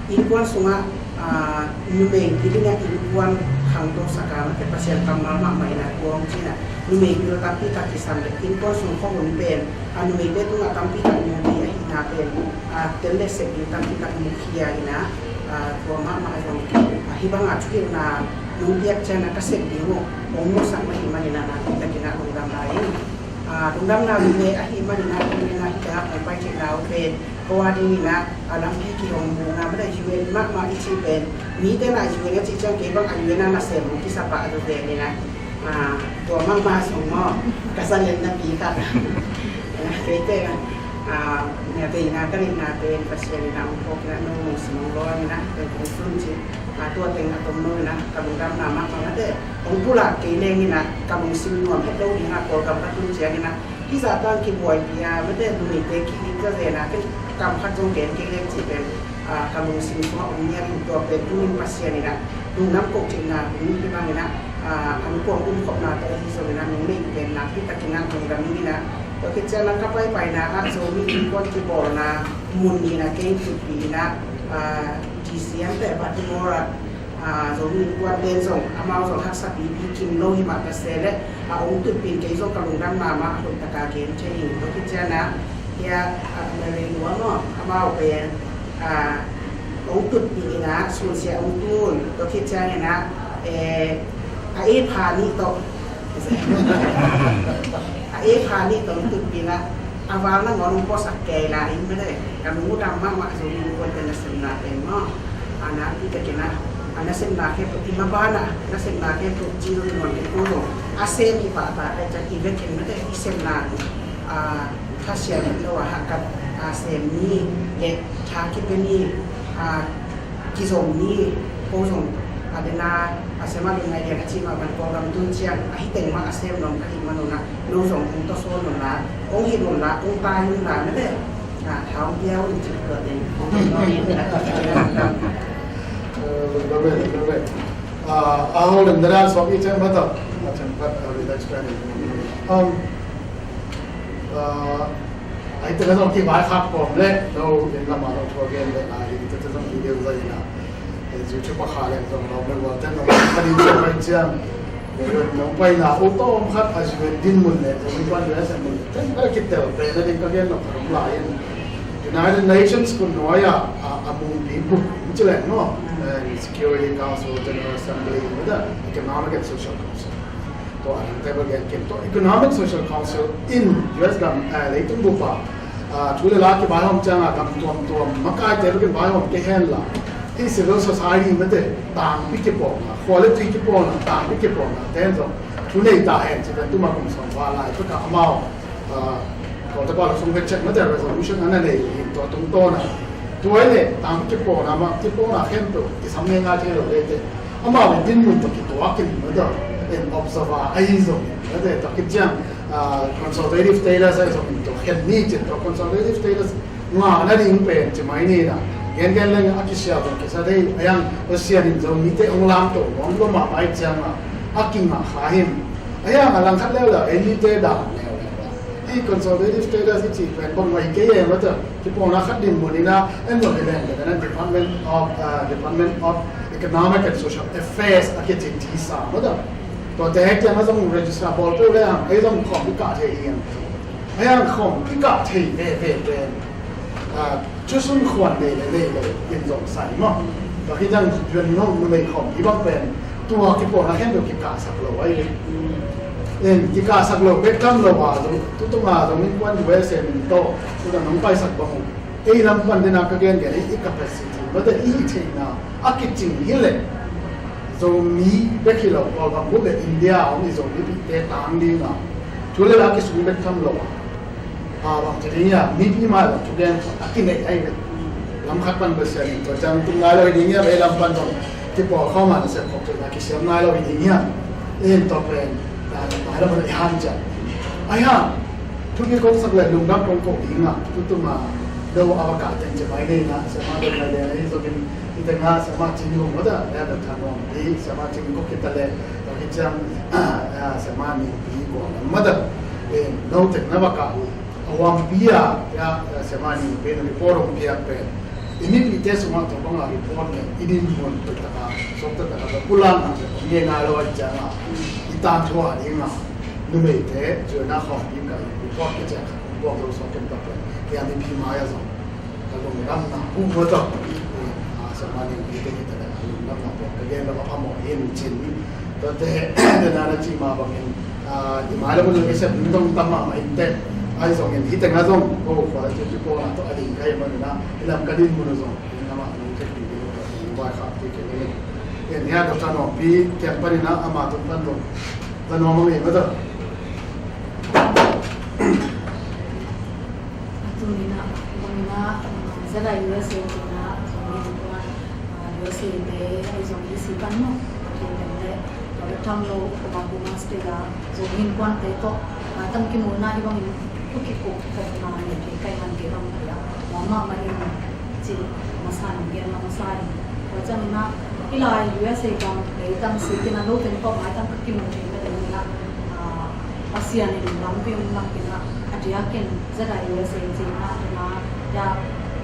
innkuan sungah, ah, numei pil in a innkuan khangto sak a mate, Pasian kammal mahmah in a tua hong ci in a, numei pil tampi tak kisam leh innkuan sung khuahun pen, ah, numeite tungah tampi tak nupi ahihna pen, ah, tel le sep ding tampi tak mukhia in a, ah, tua mahmah zong, ah, hih bang a thuhilhna nong piak ciang a ka sep ding uh hong musak mah ahih manin a, nakpi takin a lungdam lai ing. Ah, lungdamna nume ahih manin a, tuni in a hih tengah kong pai theihna uh pen ko a dingin a, a lampi kihong buk na mate, U N mahmah i cih pen, mite na U N a cih ciang kei bang a U N a nasem kisa pah a, tua pen in a, ah, tua mahmah sung maw, ka zalenna pi khat. Keite na, ah, na veina ka neihna pen Pasian in a hong phawk in a, no lungsim hong lawn in a, pen kong sun cih, ah, tua teng a tom no in a, ka lungdamna mahmah mate, hong pulak kei leng in a, ka lungsim nuam het lo ding a, Kawlgam ka tun ciangin a, hih zah tang kibuaipi a mate, numeite ki-it zazen a, ken kam khat zong gen kei leng cih pen, ah, ka lungsim sungah om ngiat in, tua pen tuni in Pasian in a lungdam koh theihna hun hih bangin a, ah, an kuang umkhopna tawh ahi zongin a nong neih pen nakpi takin a lungdam ing in a. Tua khit ciang a ka paipaina ah Zomi innkuan kibawlna mun nih in a kei tutpih in a, ah, D C ante Baltimore ah, ah, Zomi innkuante in zong, amau zong haksa pipi kim lo hi mah ka se leh, a hong tutpih in kei zong ka lungdamna mah a hoih taka gen thei ing. Tua khit ciang a, hia, ah, Mary Lua maw, amau pen, ah, hong tutpih in a, sunsia hong tun. Tua khit ciang in a, eh, a ei pha nih tawh, a ei pha nih tawh hong tutpih in a, a val nangawn hong puaksak kei lai in mate, ka lung uh dam mahmah. Zomi innkuante nasepna pen maw, a nakpi takin a, a nasepna khempeuh i maban a, nasepna khempeuh ci lo i muan kei ko zong a sem i pahtak ahih ciang i vekin mate, i sepna, ah, thasiat het lo a hahkat, ah, sem ni le tha kipia ni, ah, kizom ni, ko zong a dena a sem a ding ngai lian a cih mah bang Kawlgam tun ciang a hih teng mah a sem nuam ka hih manun a, no zong hong tawsawn un la, hong hilh un la, hong tai un la mate, ah, tha hong pia un cih tua teng hong hilh un la. Eh, lungdam e, lungdam e. Ah, a hau lem dena suak i ciang mah tawh a ciang khat, ah, relax pen in. Um, ah, Ahi tena zong kivaikhak kawm leh no inn lamah zong thu a gen leh lai hi. Tete zong video zai ina, eh, YouTube a kha leh zong lawm leh gual ten zong kha ding ciang pai ciang, eh, nong paina uh tawm khat a zui dinmun leh zong inn kuan U S A mun ten a kitel pen a ding ka gen lo khat om lai in, United Nations kun nuai ah, a, a mungpi bup ci leng maw, eh, Security Council, General Assembly, Economic and Social Council. Tua a dangte bel gen kim tua Economic Social Council in U S gam, eh, leitung bup ah, ah, thu le la kibaihawm ciangin gam tuamtuam makaite bek in baihawm kei hen la, hih civil society mate tangpi kipawlna, khua le tui kipawlna, tangpi kipawlna ten zong thu nei ta hen ci pen tuma kum sawm val lai pek ah amau, ah, Kawltepa lo sung vekchet mate resolution a na nei hi tua tungtawn a. Tua hi leh tangpi kipawlna mah, kipawlna khempeuh kisam ngeingai thei lo leite, amau in dinmun tawh kituak in mate, in observer ahi zong mate, tua khit ciang, ah, consultative status ahi zong in tua khen ni cin tua consultative status ngah nading pen ci mai ni na. Gengen leng a kisia zong kisia thei a, a hiang Pasian in Zomite hong lamto nuam lua mahmah ahih ciangin a kingah kha hi. A hiang a langkhat leuleu ei mite dan leuleu a, hih consultative status i cih pen bang mah hi kei e mate, kipawlna khat dinmun in a en lo hi leng, Department of, ah, Department of Economic and Social Affairs a kici tisa mate. Tuate kiangah zong register bawl peuh lehang ei zong khawm i kah thei hi. A hiang khawm i kah thei veve pen, ah, Cusun khuan nei le nei lo in zong sai maw. Tua khit ciang Yuan Hong numei khawm i bang pen tua kipawlna khempeuh kikahsak lo ahi ve. In kikahsak lo bek tham lo a zong, tutung a zong innkuan U S A min tawh tutung nong paisak bang uh, ei lam pan dena ka gengen i capacity mate, i theihna a kicing hi leh Zomi bek hi lo, Kawlgam bup le India a om i Zomipihte tang ding a thu le la kisung bek tham lo a, a, bang ci ding hiam, mipi mah zong thugen a kineih ahi ve. Lam khat pan Pasian in tua ciang tung ngai lo hi ding hiam, ei lam pan zong kipawlkhawm a nasep khop theihna kisiam ngai lo hi ding hiam. In tua pen, a, ngai lo pan i hanciam. Ahi hang thupi kong sak le lungdam kong ko ding a, tutung a lo a va kah teng ci mai nei na, siama lo na le na hi zongin, hi teng a siama Cing Hong mata le a dot than wang di, siama Cing Hong kita le, a ki ciang, a, siama Ning Pi ko mata, e, lo teng na va kah a wang pi a, ya, siama Ning Pi na report hong piak pen. I mipite sungah tua banga report le i dinmun pek taka, sok tak taka, ka pulang nang se, nge na lo a ciang a, i tangthu a ding a, numeite, zuana khawng ding ka report ka ciang, buang lo sok kem tak pen, kei a mipi mai a zong, ka lungdamna, hu mo tawh, a, siama Ning Pi te kita le, ka lungdamna buang, ka gen lo a phamawh in cin, tuate, dena na ci ma bangin, a, i mai lo mun lo i sep, dong tam mahmah in te, ai zongin, hi teng a zong, ko, ko, a ci ci ko, a to, a ding ka hi manina, i lam ka dinmun zong, Ina mah nong thei pi ding uh, nong vai khak pi kei ning. Ken hia Doctor Nuampi kiang panin ah, ama tung pan zong Doctor Nuam a ngei mah tawh. A tuni-in ah, bangin ah, ZIUSA tuni-in ah, zong in kuan, ah, USA te, ai zong i si pan maw. Pathian pen le, tua bek tham lo, Oklahoma State ah, zong in kuan te tawh, ah, tam kimu na hi bangin, tu kikup khop na, ne kei kai man kei bang kei ah, mama man in, ci masa in, gen masa in. Tua ciangin ah, hih lai USA gam leitang sikin a lo teng tawh maitang ka kimu thei ka teng in ah, ah, Pasian in lampi hong lak in ah, a diakin ZIUSA ci in ah, tuna ya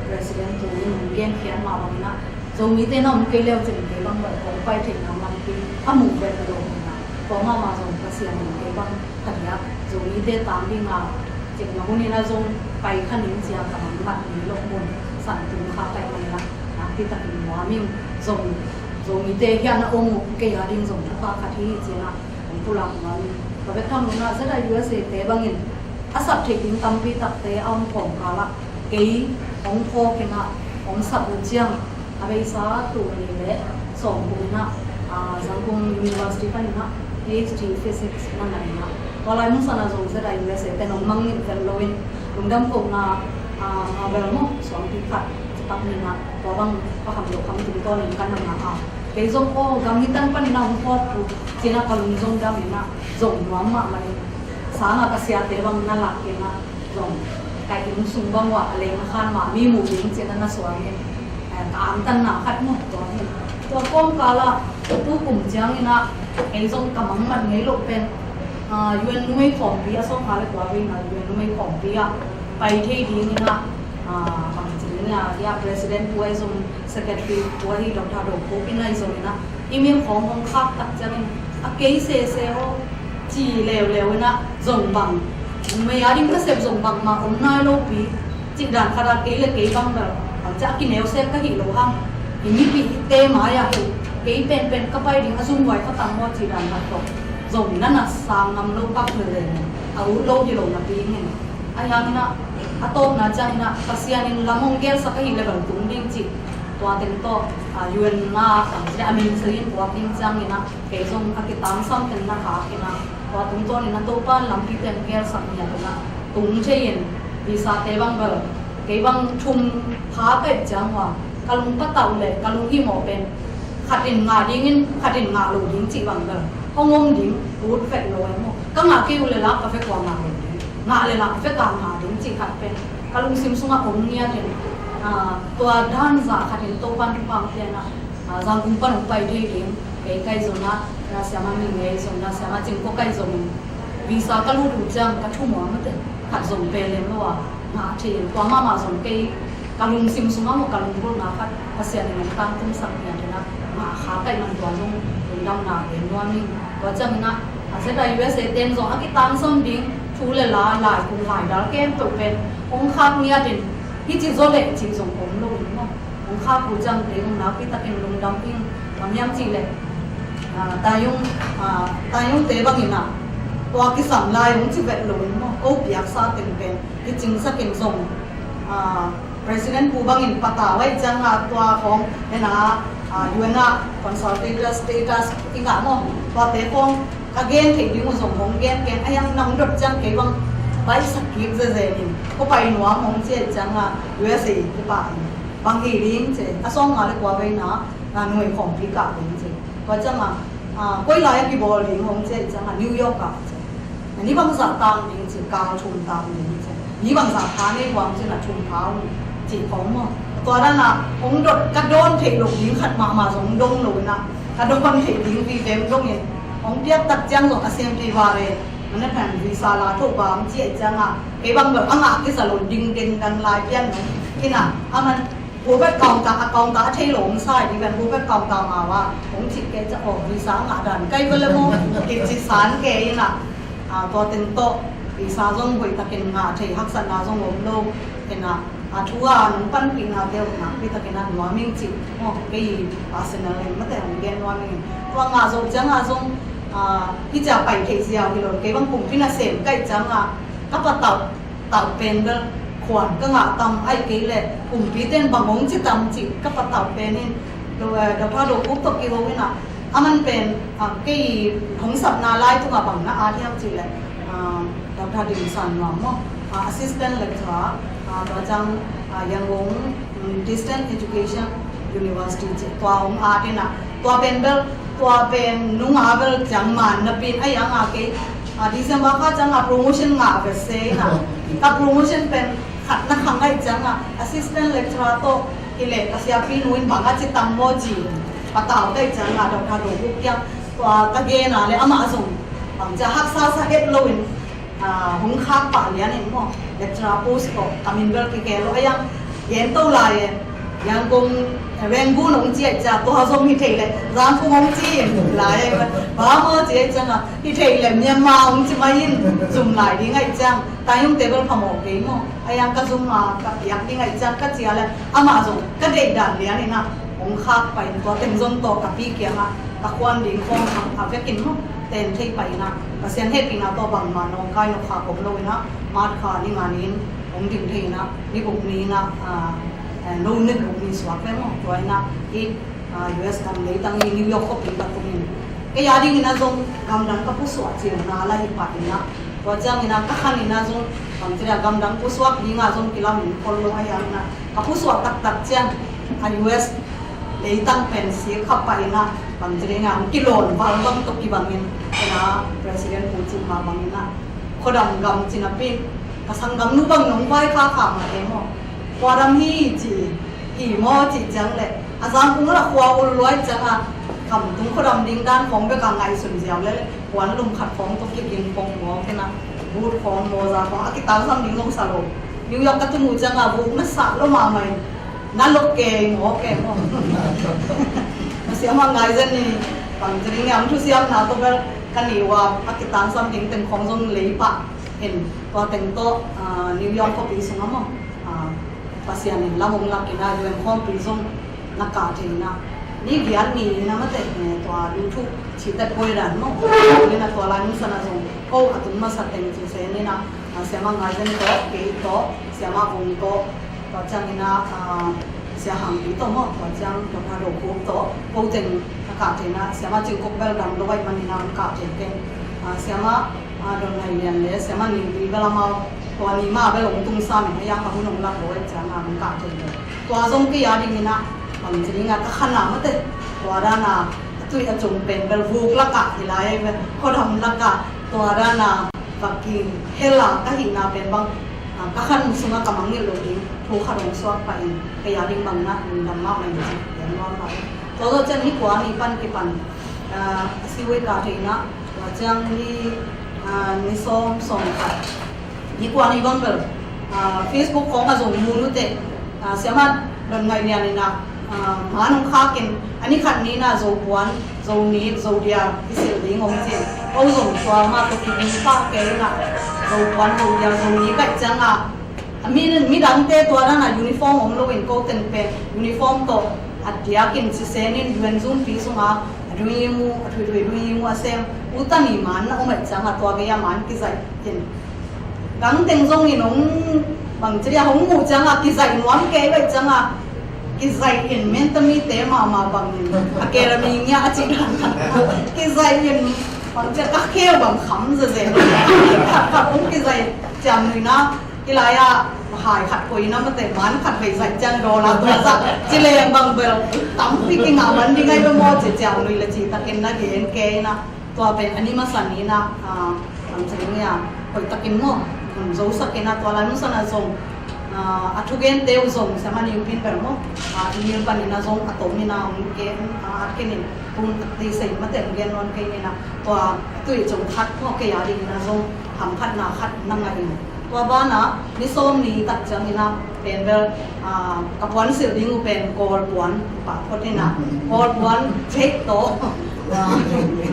President tu in hong genkhiat mah bangin ah, Zomite na om kei leu cin kei bang bang kong pai theihna lampi a muh vet lo in ah, tua mahmah zong Pasian in kei bang a diak Zomite tang ding a, cik na hun in a zong pai kha ning cia ka mangmat ni lok mun san tung kha pai man la, nakpi takin nuam ing. Zong, Zomite hian a om uh kei a ding zong thupha khat hi ci-in ah hong pulak nuam ing. Ka bek tham lo-in ah ZIUSA te bangin a sap theih ding tampi takte a om khawm kal ah kei hong phawk in ah hong sap uh ciang, a beisa tul nih le sawm kum in ah, ah, Zangkong University panin ah PhD Physics na ngah in ah, tua lai mun san ah zong ZIUSA te nong mangngilh vet lo in lungdam kohna, ah, a bel maw suangpi khat citak ni in ah, tua bang ka kham lo kham tungtawn in ka na ngah a, kei zong aw gam hi tan panin ah hong phawk uh ci-in ah ka lung zong dam in ah zong nuam mahmah in, sang ah ka siate bang na lak in ah zong ka inn sung bang uah a leng a khan mah mi muh ding ci-in a na suang in, eh, ka angtanna khat maw tua hi. Tua kawmkal ah tu kum ciangin ah ei zong ka mangmat ngei loh pen, ah, UN numei khawmpi a sawm kha le kua veina UN numei khawmpi ah pai thei dingin ah, ah, bang ci ding ah, ya President pu ei zong Secretary pu ahi Doctor Do Khup in ah i zong in ah i min khawng hong khak tak ciangin a kei sese aw ci leuleu in ah zong bang mei a ding ka sep zong bangmah om nai lo pi cih dan khat ah kei le kei bang bel bang ciah a kineu sek ka hih lo hang i mipihte mai ah hi kei penpen ka pai ding a zumhuai kha tam maw cih dan khat tawh zong na na sang ngam lo pak lele a ut lo hi lo napi ing in. Ahi hangin ah a tawpna ciangin ah Pasian in lam hong gelsak ahi le bel tung ding cih tua teng tawh, ah, UN na tang ci a min sa in puak ding ciangin ah kei zong a kitangsam teng na khak in ah tua tungtawnin ah Topa in lampi teng gelsak ngiat in ah tung thei in visa te bang bel kei bang thum pha peuh ciang ua ka lung patauh le ka lunghimawh pen khat in ngah dingin khat in ngah lo ding cih bang bel hong om ding ut vet lo ai maw. Ka ngah kei uh le la ka vek ua ngah lo ding, ngah le la ka vek a ngah ding cih khat pen ka lungsim sungah om ngiat in, ah, tua dan zah khat in Topa in thupha hong pia in ah, ah, Zangkong pan hong pai thei ding kei kai zong ah, ah, siama Min ngei zong ah, siama Cing Ko kai zong in visa ka lut uh ciang ka thu muang mate khat zong pe lem lo a ngah thei in tua mahmah zong kei ka lungsim sungah maw ka lunggulhna khat Pasian in hong tangtungsak ngiat in ah ngah kha ka hih man tua zong lungdamna gen nuam ing. Tua ciangin ah a ZIUSA ten zong a kitangsam ding thu le la lai kum lai dal khempeuh pen hong khak ngiat in hih ci zaw leh cih zong om lo in maw. Hong khak uh ciang te hong nakpi takin lungdam ing. Bang hiam cih leh, ah, Taiyung, ah, Taiyungte bangin ah tua kisam lai hong ci vet lo in maw. Ko piaksa teng pen i cingsak in zong, ah, President pu bangin patau ahih ciangin ah tua khawng en ah, ah, UN ah consultative status i ngah maw. Tuate khawng ka gen theih ding uh zong hong gen keng a hiang na hong dot ciang kei bang baihsak kik zezen in ko pai nuam hong ci ahih ciangin ah USA te pah in bang hi ding ci a sawm nga le kua veina, ah, nuai khawmpi kah ding ci. Tua ciangin ah, ah, koi lai a kibawl ding hong ci ahih ciangin ah New York ah ci. Ni bangzah tang ding ci, kal thum tang ding ci. Ni bangzah tha nei buang ci na thum tha un ci khong maw. Tua dan a hong dot ka dawn theih loh ding khat mahmah zong dong lo in a, ka dawn theih ding viveng dong in, hong piak tak ciang zong a sem thei vare. Mana phan visa la tho bang ci ai ciang a, kei bang bel a ngah kisa lo ding ding dan lai pian no. In a, a man Hubert counter, a counter a thei lo om sai di kan Hubert counter ma wa hong ci kei ca, oh, visa a ngah dan kai bel le maw, ki ci san kei in a. A, tua teng tawh visa zong hoih takin ngah thei, haksatna zong om lo. In a, a thu a nong panpihna te uh nakpi takin a nuam ing ci. Oh, kei personal in mate hong gen nuam ing. Tua ngah zo ciang a zong, a, hi cia pai thei ziau hi lo, kei bang pumpi nasem kai ciang a ka patauh tauh pen bel khuan ka ngah tam, ai kei le pumpi ten bang hong ci tam ci ka patauh pen in, Doctor Do Khup tawh kiho in a, a man pen, a, kei hong sapna lai tungah bang na at hiam ci le, a, Doctor Ding San Nuam maw, a, assistant lecturer, a, tua ciang, a, Yangon, mm, Distance Education University ci, tua hong at in a, tua pen bel, tua pen nung a bel ciang man na pin, ai ang a kei, a, December kha ciang a promotion ngah ve se in a, ka promotion pen khat na khang ai ciang a, assistant lecturer tawh hi le ka siapi nu in bang a ci tam maw ci, patauh kai ciang a Doctor Do Khup kiang, tua ka gen a le amah zong bang cia haksa sa het lo in, a, hong khak pah lian in maw, lecturer post tawh ka min bel kikeel lo a yang, gen to lai e, Yangon, eh, Rangoon hong ci ai cia, tua zong hi thei le Zangkong hong ci in lai e, ba maw ci ai ciang a, hi thei le Myanmar hong ci mai in, zum lai ding ai ciang, tai hong te bel phamawh kei maw, a yang ka zum a ka piak ding ai ciang ka ci a le, amah zong ka deih dan lian in a, hong khak pah in tua teng zong tawh ka pi kiang a, ka khuan ding khawng a, a vekin maw, ten thei pah in a, Pasian hehpihna tawh bangmah nawngkai nokha om lo in a, March kha ni nga ni in hong ding thei in a, ni guk ni in a, a, eh, no ni guk ni suak ve maw, tua in a, i, a, U S gam leitang i New York khuapi ka tung in. Kei a ding in a zong gamdang ka pusuah cil na la hi pah in a, tua ciang in a ka khan in a zong, bang ci le gamdang pusuak ding a zong kilam in khol lo a yang in a, ka pusuah taktak ciang a U S leitang pen sik khap pah in a, bang ci le nga hong kilawn val bang tawh kibang in, in a President Pu Cin Hma bang in a, khuadam gam ci napi, ka sanggamnu bang nong vai kha kha mah e maw. Khuadam hi ci, hi maw ci ciang le, a Zangkong la khua ul luai ciang a, khamtung khuadam ding dan khawng bek a ngaihsun ziau le, puan lum khat khawng tawh kiging khawng maw, kei na, boot khawng, mawza khawng, a kitangsam ding zong sa lo. New York ka tun uh ciang a, boot na sa lo mahmah in, na lok kei maw, kei maw. Na siam a ngai zen ni, bang ci ding hiam, thusiamna tawh bel ka ni ua, a kitangsam ding teng khawng zong lei pah in, tua teng tawh, a, New York khuapi sung a maw, a, Pasian in lam hong lak in a, U N khawmpi zong na kah thei in a, ni giat ni in a mate, eh, tua duhthu cihtet buai dan maw, in a tua lai musan a zong ko a tun masa teng ci se ni in a, a, Siama Ngai Zen tawh, kei tawh, Siama Vung tawh, tua ciang in a, a, Sia Hang Pi tawh maw, tua ciang Doctor Do Khup tawh, ko teng na kah thei in a, Siama Cing Kok bel dam lo ahih man in a hong kah thei teng, a, Siama, a, Don Ngai Lian le Siama Ning Pi bel amau, tua ni mah bel hong tung sam in a, yang ka hun hong lak lo ahih ciang a hong kah thei lo. Tua zong kei a ding in a, bang ci ding a ka khan a mate, tua dan a, a tui a cung pen bel vuk lak ah hi lai, bel khuadam lak ah, tua dan a, vakin hel a ka hihna pen bang, a, ka khan sung a ka mangngilh loh ding thu khat hong suak pah in, kei a ding bang in a lungdam mahmah ing ci, gen nuam lai. Tua zawh ciang ni kua ni pan kipan, a, a si wei kah thei in a, tua ciang ni, a, ni sawm, sawm khat, ni kua ni bang bel, a, Facebook khawng a zong mu nu te, a, Siama Don Ngai Lian in a, a, man hong khak in, a ni khat ni in a Zo puan, Zo nik, Zo dial i silh ding hong ci in, ko zong tua mah tawh kibing pah kei in a, Zo puan, Zo dial, Zo nik ahih ciang a, a mi, midangte tua dan a uniform om lo in, ko teng pen uniform tawh a diak in, ci se in, U N zumpi sung a, a dui mu, a thuithui dui mu a sem, u ta ni man na om ahih ciang a, tua gei a man kizaih in. Dang teng zong in hong, bang ci dia, hong muh ciang a kizaih nuam kei ahih ciang a, kizaih in, menta mite mahmah bang in, academy ngia a cih dan, kizaih in, bang ci a ka kheu bang kham zeze. Khat khat hong kizaih ciam nuihna, hi lai a, hai khat koih na mate, man khat vei zaih ciang dollar tua zah ci leng bang bel tampi kingah man ding ahi bel maw ci ciam nuih le cih takin na gen kei na. Tua pen a ni masa ni in a, a, Bang ci ding ia, hoih takin maw, hun zosak in a, tua lai mun san a zong, ah, a thugente uh zong siamah Niu Pin bel maw, ah, email panin a zong a tom in a, hong ke, ah, a kinin tun a ti sei mate hong gen nawn kei in a, tua tui cung khat maw, kei a dingin a zong hamphatna khat na ngah in. Tua banah ni sawm ni tak ciangin a pen bel, ah, ka puan silh ding uh pen Kawl puan pah phot in a, Kawl puan thek tawh, ah,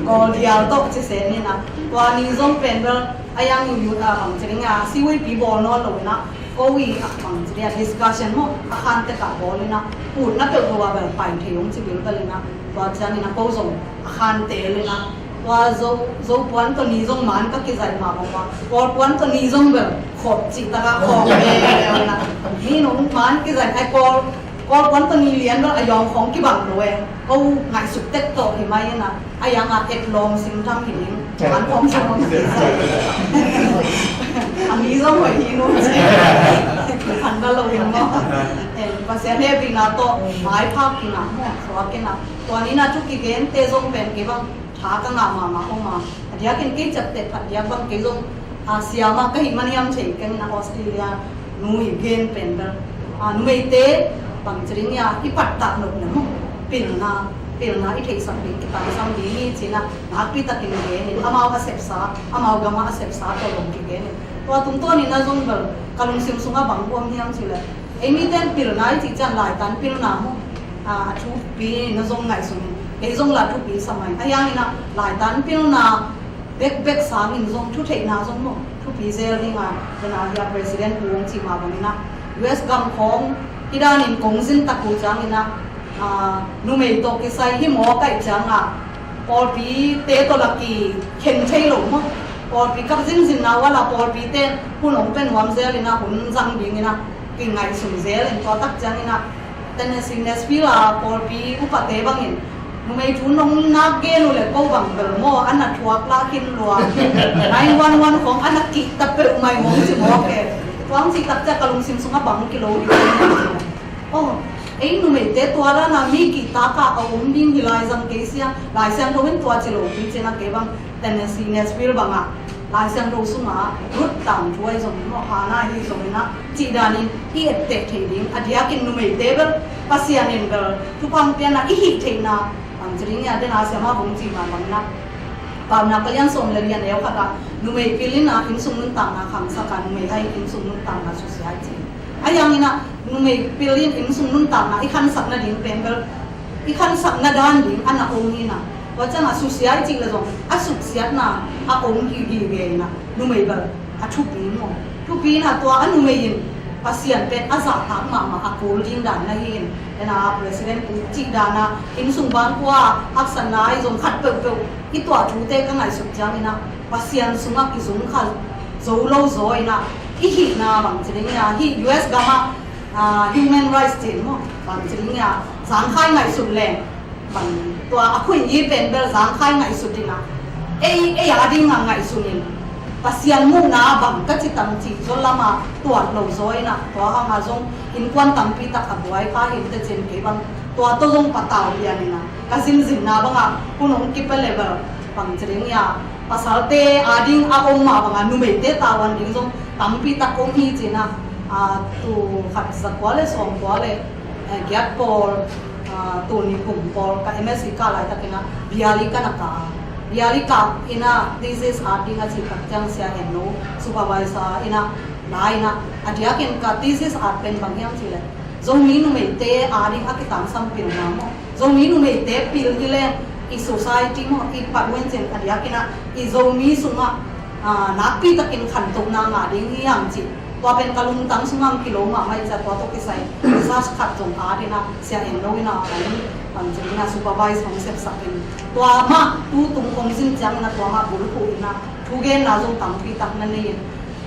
Kawl dial tawh ci sen in a, tua ni zong pen bel a yang in, ah, bang ci ding a, C Y P bawl nawn lo in a, ko i a bang ci ding a, discussion maw, a khan tek ah bawl in a, utna peuh lo a bel pai thei hong ci bilbel in a, tua ciangin a ko zong a khan tel in a, tua Zo, Zo puan tawh ni zong man ka kizaih mah bang ua, Kawl puan tawh ni zong bel khop cih tak a khop ve ve na. Ni nong man kizaih ai Kawl, Kawl puan tawh ni lian bel a yawng khawng kibang lo e. Ko ngaihsut tek tawh hi mai in a, a yang a et lawm sing tham hi ding. Man khawng sing khawng kizaih. A ni zong hoih hi nu ci. An bel lo hi maw. Eh, Pasian hehpihna tawh mai phak in a maw, suak in a. Tua ni in a thu kigente zong pen kei bang tha ka ngah mahmah om a. A diakin kei ciapteh phat diak bang kei zong, ah, siamah ka hih man hiam thei keng in a, Australia nu i gen pen bel, ah, numeite bang ci ding ia, i pattah nopna maw, pilna, pilna i theihsak ding, kitangsam ding hi ci in a, nakpi takin gen in, amau a sepsa, amau gam a sepsa tawh zong kigen in. Tua tungtawn in a zong bel ka lungsim sungah bang om hiam cih leh, ei mite in pilna i cih ciang laitan pilna maw, ah, a thupi na zong ngaihsun in, kei zong la thupi sa mai. A hiang in a, laitan pilna bekbek sangin zong thutheihna zong maw, thupi zel ding a, tua na hi a, President Pu hong cih mah bang in a, U S gam khawng i danin kong zin tak uh ciangin a, ah, numei tawh kisai hi maw kaih ciang a, pawlpite tawh la kikhen thei lo maw. Pawlpi ka zinzinna uh a la pawlpite hun hong pia nuam zel in a, hun zang ding in a, kingaihsun zel in, tua tak ciangin a, Tennessee Nashville a pawlpi upate bangin, numei thu nong nak gen uh leh ko bang bel maw, a na thuak la khin lua. Nine one one khawng a na kihta peuhmah hong ci mawk e. Tua hong cih tak ciang ka lungsim sungah bang kilo ding. Oh, ei numeite tua dan a mi kihtak a om ding hi lai zang kei sia. Lai Siangtho in tua ci lo pi ci in a, kei bang Tennessee Nashville bang a Lai Siangtho sungah Ruth tangthu ahi zongin maw, Hannah ahi zongin a, cih danin i etteh thei ding, a diakin numeite bel Pasian in bel thupha hong pia in a, i hih theihna, bang ci ding ia, den a siamah hong cih mah bangin a, Paunak a lian sawm le lian neu khat ah, numei pil in a innsung nuntakna khangsak a, numei hai innsung nuntakna susia hi ci. A hiang in a, numei pil in innsung nuntakna i khansak nading pen bel, i khansak na dan ding a na om hi in a. Tua ciang a susia i cih leh zong a suksiatna a om hi hi ve in a, numei bel a thupi maw. Thupi in a, tua a numei in Pasian pen a zahtak mahmah a kul ding dan na hi in. En a, President Pu cih dan a, innsung bangkua a haksatna ahi zong khat peuhpeuh i tuah thute ka ngaihsut ciangin a, Pasian sungah kizung kha zo lo zaw in a, i hihna bang ci ding ia, hih U S gam ah, ah, human rights ci in maw, bang ci ding ia, zangkhai ngaihsut leng, bang tua a khuih i pen bel zangkhai ngaihsut in a, ei, ei a ding a ngaihsun in, Pasian muhna bang ka ci tam cih zaw lam a tuat lo zaw in a, tua hang a zong innkuan tampi tak a buai kha hi in teh ci in, kei bang tua tawh zong patau lian in a, ka zinzinna bang a hun hong kipia leh bel, bang ci ding ia, pasalte a ding a om mah bang a numeite tavuan ding zong tampi tak om hi ci in a, a, tu khat za kua le sawm kua le, eh, giat pawl, a, tu ni kum pawl ka M S C kah laitakin a, bialy ka na kah a. Bialy kah in a, thesis art ding a cih tak ciang Sia En No supervisor in a, la in a, a diakin ka thesis art pen bang hiam cih leh, Zomi numeite a ding a kitangsam pilna maw, Zomi numeite pil hi leng i society maw, i pawlpi in cin a diakin a, i Zomi sungah, ah, nakpi takin khantohna ngah ding hi hang cih. Tua pen ka lungtang sungah kilo mahmah hi ciang, tua tawh kisai research khat zong a ding a, Sia En No in a, a ding bang ci ding a supervise hong sepsak in. Tua mah tu tung hong zin ciangin a, tua mah bulphuh in a, thugenna zong tampi tak na nei in.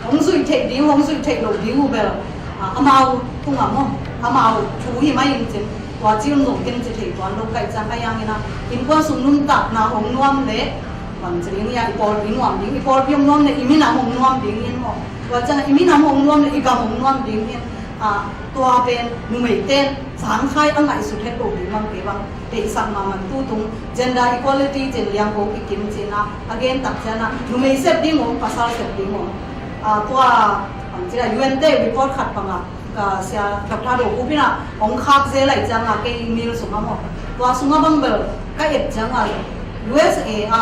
Hong zuih theih ding, hong zuih theih loh ding uh bel, ah, amau tungah maw, amau thu hi mai in cin, tua ci un zong ken ci thei tuan lo ka hih ciang, a hiang in a, innkuan sung nuntakna hong nuam leh, bang ci ding ia, i pawlpi nuam ding, i pawlpi hong nuam leh i minam hong nuam ding in maw. Tua ciang i minam hong nuam leh i gam hong nuam ding in. Ah, tua pen numeite sangkhai a ngaihsut het lo ding bang kei bang deihsak mahmah, tutung gender equality cin liangko kikim cina a gen tak ciana numei sep ding om, pasal sep ding om. Ah, tua bang cina U N te report khat banga ka sia Doctor Do Kup ina hong khak zel lai cianga kei email sunga maw, tua sunga bang bel ka et cianga U S A a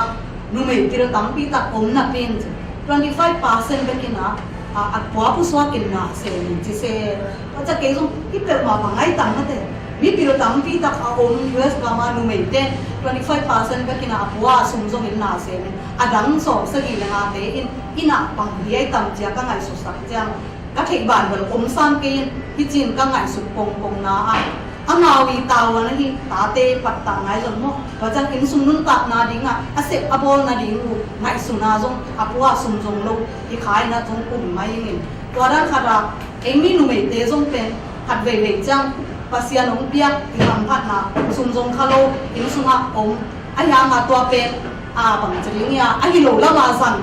numei pil tampi tak om napi in ci, twenty five percent bekina a, a pua pusuakin na se ni ci se. Tua cia kei zong i pelh mah bang ai tam mate. Mi pil tampi tak a om U S gama numeite twenty five percent bekina a pua sum zongin na se ni. A dang sawm sagih le ngate in ina bang hi ai tam cia ka ngaihsutsak ciang ka theih ban bel om sam kei in hi cin ka ngaihsut kongkong na a. A ngau i tau a na hi tate pattah ngai zon maw. Tua ciang innsung nuntakna dinga a sep a bawl nading uh ngaihsuna zong a pua sum zong lo hi khaina zong um mai ingin. Tua dan khata ei mi numeite zong pen khat veivei ciang Pasian hong piak i hamphatna sum zong kha lo, innsunga om a hianga tua pen a bang ci ding ia a hi lo lama zang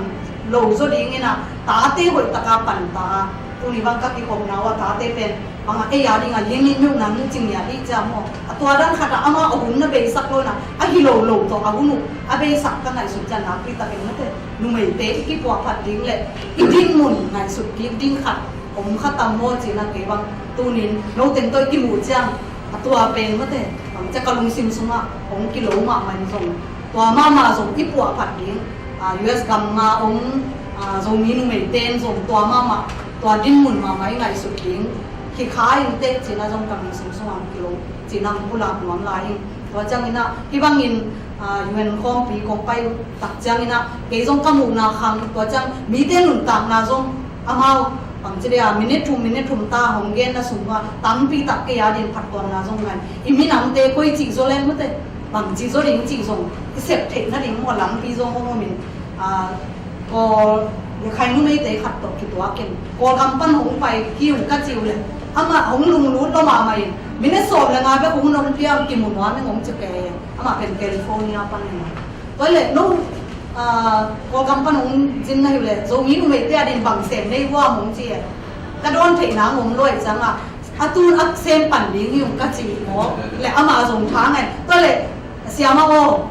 lo zaw dingina tate hoihtaka panta a. Tuni bang ka kikhopna ua tate pen banga ei a dinga limit meuh nang cing ia dih cia maw. A tua dan khata ama a hun na beisak lona a hi lo lo tawh a hun uh a beisak ka ngaihsut cian nakpi takin mate numeite i kipuahphat ding le i dinmun ngaihsut kik ding khat om kha tam maw cina kei bang tunin noteng tawh i kimuh ciang a tua pen mate bang cia ka lungsim sungah hong kilo mahmah in zong tua mahmah zong i puahphat ding, ah, U S gam nga om, ah, Zomi numeite in zong tua mahmah tua dinmun mahmah i ngaihsut ding hi kha in teh cina zong ka lungsim sungah hong kilo cina hong pulak nuam lai in. Tua cianginah hi bangin, ah, U N khawmpi kong pai tak cianginah kei zong ka muhna khang tua ciang mite nuntakna zong amau bang ci dia minute thum minute thum ta hong genna sungah tampi tak kei a din phattuamna zong ngai. I minamte koi cih zaw leng mate bang cih zaw ding cih zong i sep theih nading maw lampi zong hong omin, ah, Kawl Rakhine numeite khat tawh kituakin Kawlgam pan hong pai hi ung ka ci uh le amah hong lunglut lo mahmah in minute sawm le nga bek hong nong piang kimu nuam in hong ci kei. Amah pen California pan in. Tua le no, ah, Kawlgam pan hong zin na hi uh le Zomi numeite a din bang sem nei hua hong ci e. Ka dawn theihna hong om lo ai ciangah a tun a sem pan ding hi ung ka ci maw le amah zong tha ngai. Tua le siama aw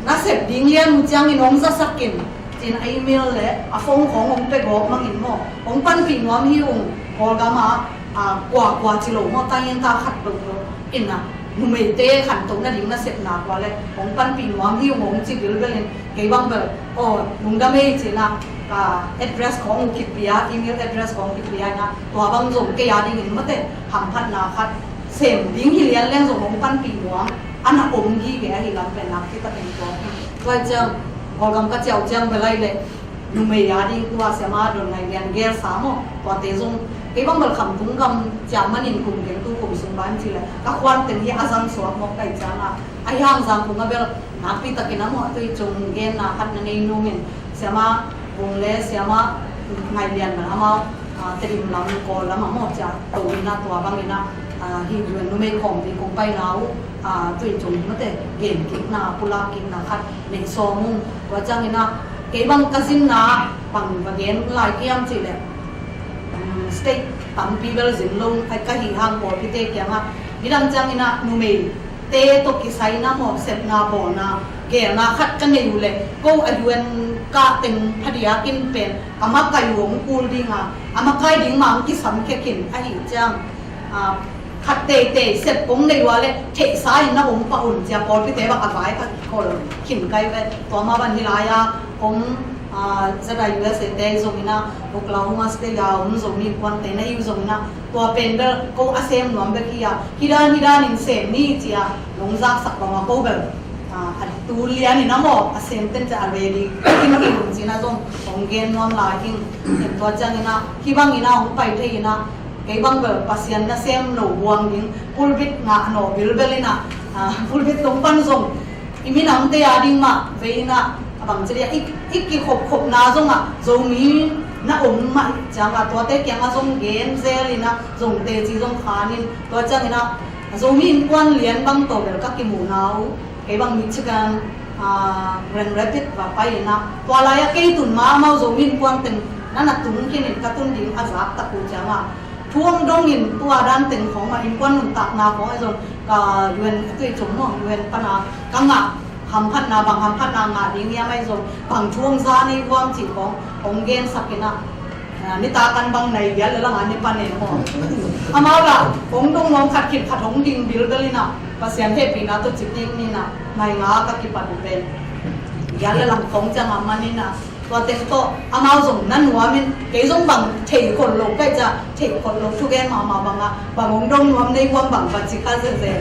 na sep ding lian uh ciangin hong zasak in cin a email le a phone khawng hong pia gawp mangin maw hong panpih nuam hi ung. Kawlgam a, a, kua kua ci lo maw tayin ta khat lo lo in a numeite khantoh nading na sepna kua le hong panpih nuam hi ung hong ci bilbel in kei bang bel aw lungdam ei cina ka address khawng uh kipia email address khawng kipia ina tua bang zong kei a dingin mate hamphatna khat sem ding hi lian leng zong hong panpih nuam a na om hi kei ahi lam pen nak kita pen tua. Tua ciang Kawlgam ka ciau ciang belai le numei a ding tua siama don ngai lian gel sa maw tuate zong kei bang bal kham tung gam ciang manin kum keng tu kum sung ban ci le ka khuan teng hi a zang suak maw kai ciang a a hiang zang kum a bel nakpi takin a maw tui cung genna khat na nei nungin siama bung le siama ngai lian bal amau, ah, Tedim lam Kawl lam a maw cia to ina tua bang ina, ah, hi U N numei khawmpi kong paina uh, ah, tui cung mate gen kikna pulak kikna khat nei sawm ung. Tua ciang ina kei bang ka zinna bang va gen lai kiam ci le, um, state tampi bel zin lo ai ka hi hang pawlpite kiangah midang ciang ina numei te tawh kisai na maw sepna bawlna gelna khat ka nei uh le ko a U N kah teng phadiakin pen a makai uh hong kul dinga a makai ding mah hong kisam khekin ahi ciang, ah, khat teitei sep kong nei uh a le theihsa in na hong pah un cia pawlpite bang a vai khat khol khin kai ve. Tua mah ban hi lai-a hong, ah, Z I U S A te zong ina Oklahoma State a om Zomi innkuante na hi uh zong ina tua pen bel ko a sem nuam bek hi a hi dan hi dan in sem ni cia nong zaksak bang a ko bel, ah, a tu lian ina maw a sem ten cia a ready in hi lung cina zong hong gen nuam lai in. Tua ciang ina hi bang ina hong pai thei ina kei bang bel Pasian na sem lo buang ding pulpit ngah naw bilbel ina, ah, pulpit tong pan zong i minamte a ding mah vei ina a bang ci dia i, i kikhopkhopna zongah Zomi na om mah ciangah tuate kiangah zong gen zel ina zong teci zong khanin tua ciang ina Zomi innkuan lian bang tawh bel ka kimuhna uh kei bang Michigan, ah, Grand Rapids va pai ina tua lai-ah kei tun ma amau Zomi innkuan teng na na tung khin in ka tun ding a zak tak uh ciangah Thu hong dongin tua dan teng khawng mah innkuan nuntakna khawng ahi zong ka U N a tui cung maw, U N pana ka ngah hamphatna, bang hamphatna ngah ding hiam ahi zong, bang thu hong za nei huam cih khawng hong gensak in ah, ah, nitak an bang nai vial le lang a ni pan e maw. Amau lah hong dong nuam khat khit khat hong ding bilbel in ah, Pasian hehpihna tawh citing ni in ah, nai nga ka kipat uh pen vial le lang khawng ciang a man in ah, tua teng tawh amau zong na nuam in, kei zong bang thei khol lo ka hih ciang, thei khol lo thugen mahmah bang a, bang hong dong nuam nei huam bang va ci kha zenzen.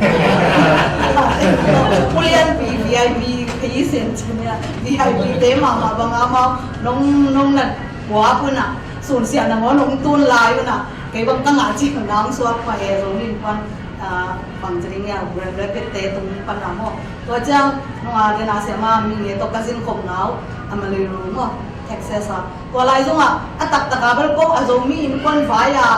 Pu Lianpi V I P kei sen cin a, V I P te mahmah bang a amau nong, nong na puak un ah, sunsiah nangawn hong tun lai un ah, kei bang ka ngah cih nang suak pah e, Zomi Innkuan, ah, bang ci ding hiam, Rev. Pete tung pan a maw. Tua ciang nung a den a siama mi nge tawh ka zin khop nau a Malaysia maw, Texas a. Tua lai zong ah a taktak a bel ko a Zomi Innkuan vai a,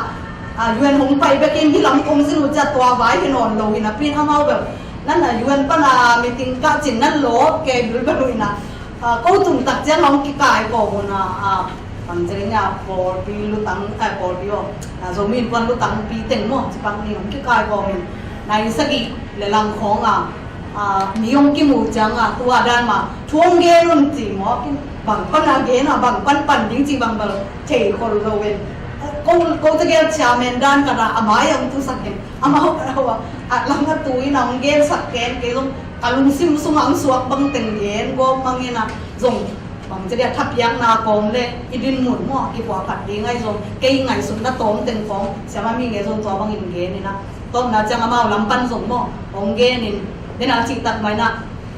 a U N hong pai bek in hih lam kong zin uh ciah tua vai hi nawn lo hi napi in amau bel nan a U N pan a meeting kah cin nan lawp kei bilbel uh in ah, ah, ko tung tak ciang hong kikai kawm un ah, ah, bang ci ding hiam, pawlpi lutang, ah, pawlpi aw, ah, Zomi Innkuan lutangpi teng maw, ci pak ni hong kikai kawm in, nai sagih le lang khawng a, ah, mi hong kimu ciang a, tua dan mah thu hong gen un ci mawk in, bang pan a gen a, bang pan pan ding cih bang bel thei khol lo in. Ko, ko tegel chairman dan khat a, a mai a hong tusak in, amau a, a lang a tu in a hong gensak ken, kei zong ka lungsim sung a hong suak bang teng gen gawp mang in ah, zong bang ci ding hiam, thapiakna kawm le i dinmun maw, i puahphat ding ahi zong, kei ngaihsutna tawm teng khawng siama mi nge zong tua bangin gen in ah, tawpna ciang amau lam pan zong maw hong gen in, den a cih tak mah in ah,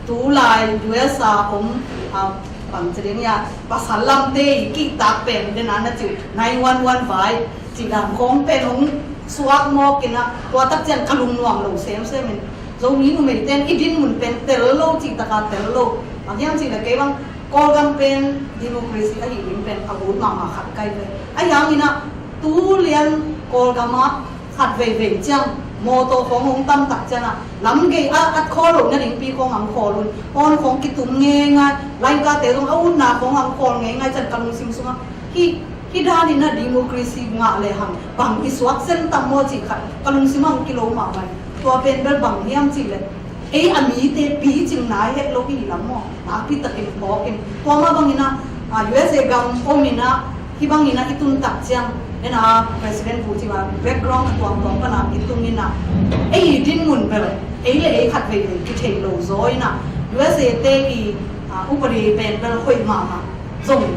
tu lai U S a om, ah, bang ci ding hiam, pasal lamte i kihtak pen den a na cih uh nine one one vai cih dan khawng pen hong suak mawk in ah, tua tak ciang ka lungnuam lo semsem in, Zomi numeite in i dinmun pen tel lo cih tak a tel lo. Bang hiam cih leh kei bang Kawlgam pen democracy ahi ding pen a ut mahmah khat ka hi ve. Ahi hangin ah tu lian Kawlgam ah khat veivei ciang mawtaw khawng hong tam tak ciang ah lam gei a at khawl lo nading pi khawng hong khawl un. Pawn khawng kitum ngeingai, laingkate zong a utna khawng hong khawl ngeingai ciang ka lungsim sungah hih, hih dan in ah democracy ngah lehang bang i suak sen tam maw cih khat ka lungsim ah hong kilo mahmah. Tua pen bel bang hiam cih leh ei a mite picing nai het lo i hi lam maw, nakpi takin phawk in. Tua mah bangin ah, ah, U S A gam om in ah, hih bangin ah i tun tak ciang, en ah, President Pu Cin a background a tuamtuam pan a i tung in ah, ei i dinmun bel ei le ei khat veivei kithei lo zaw in ah, U S A te i, ah, upadi pen bel hoih mahmah. Zong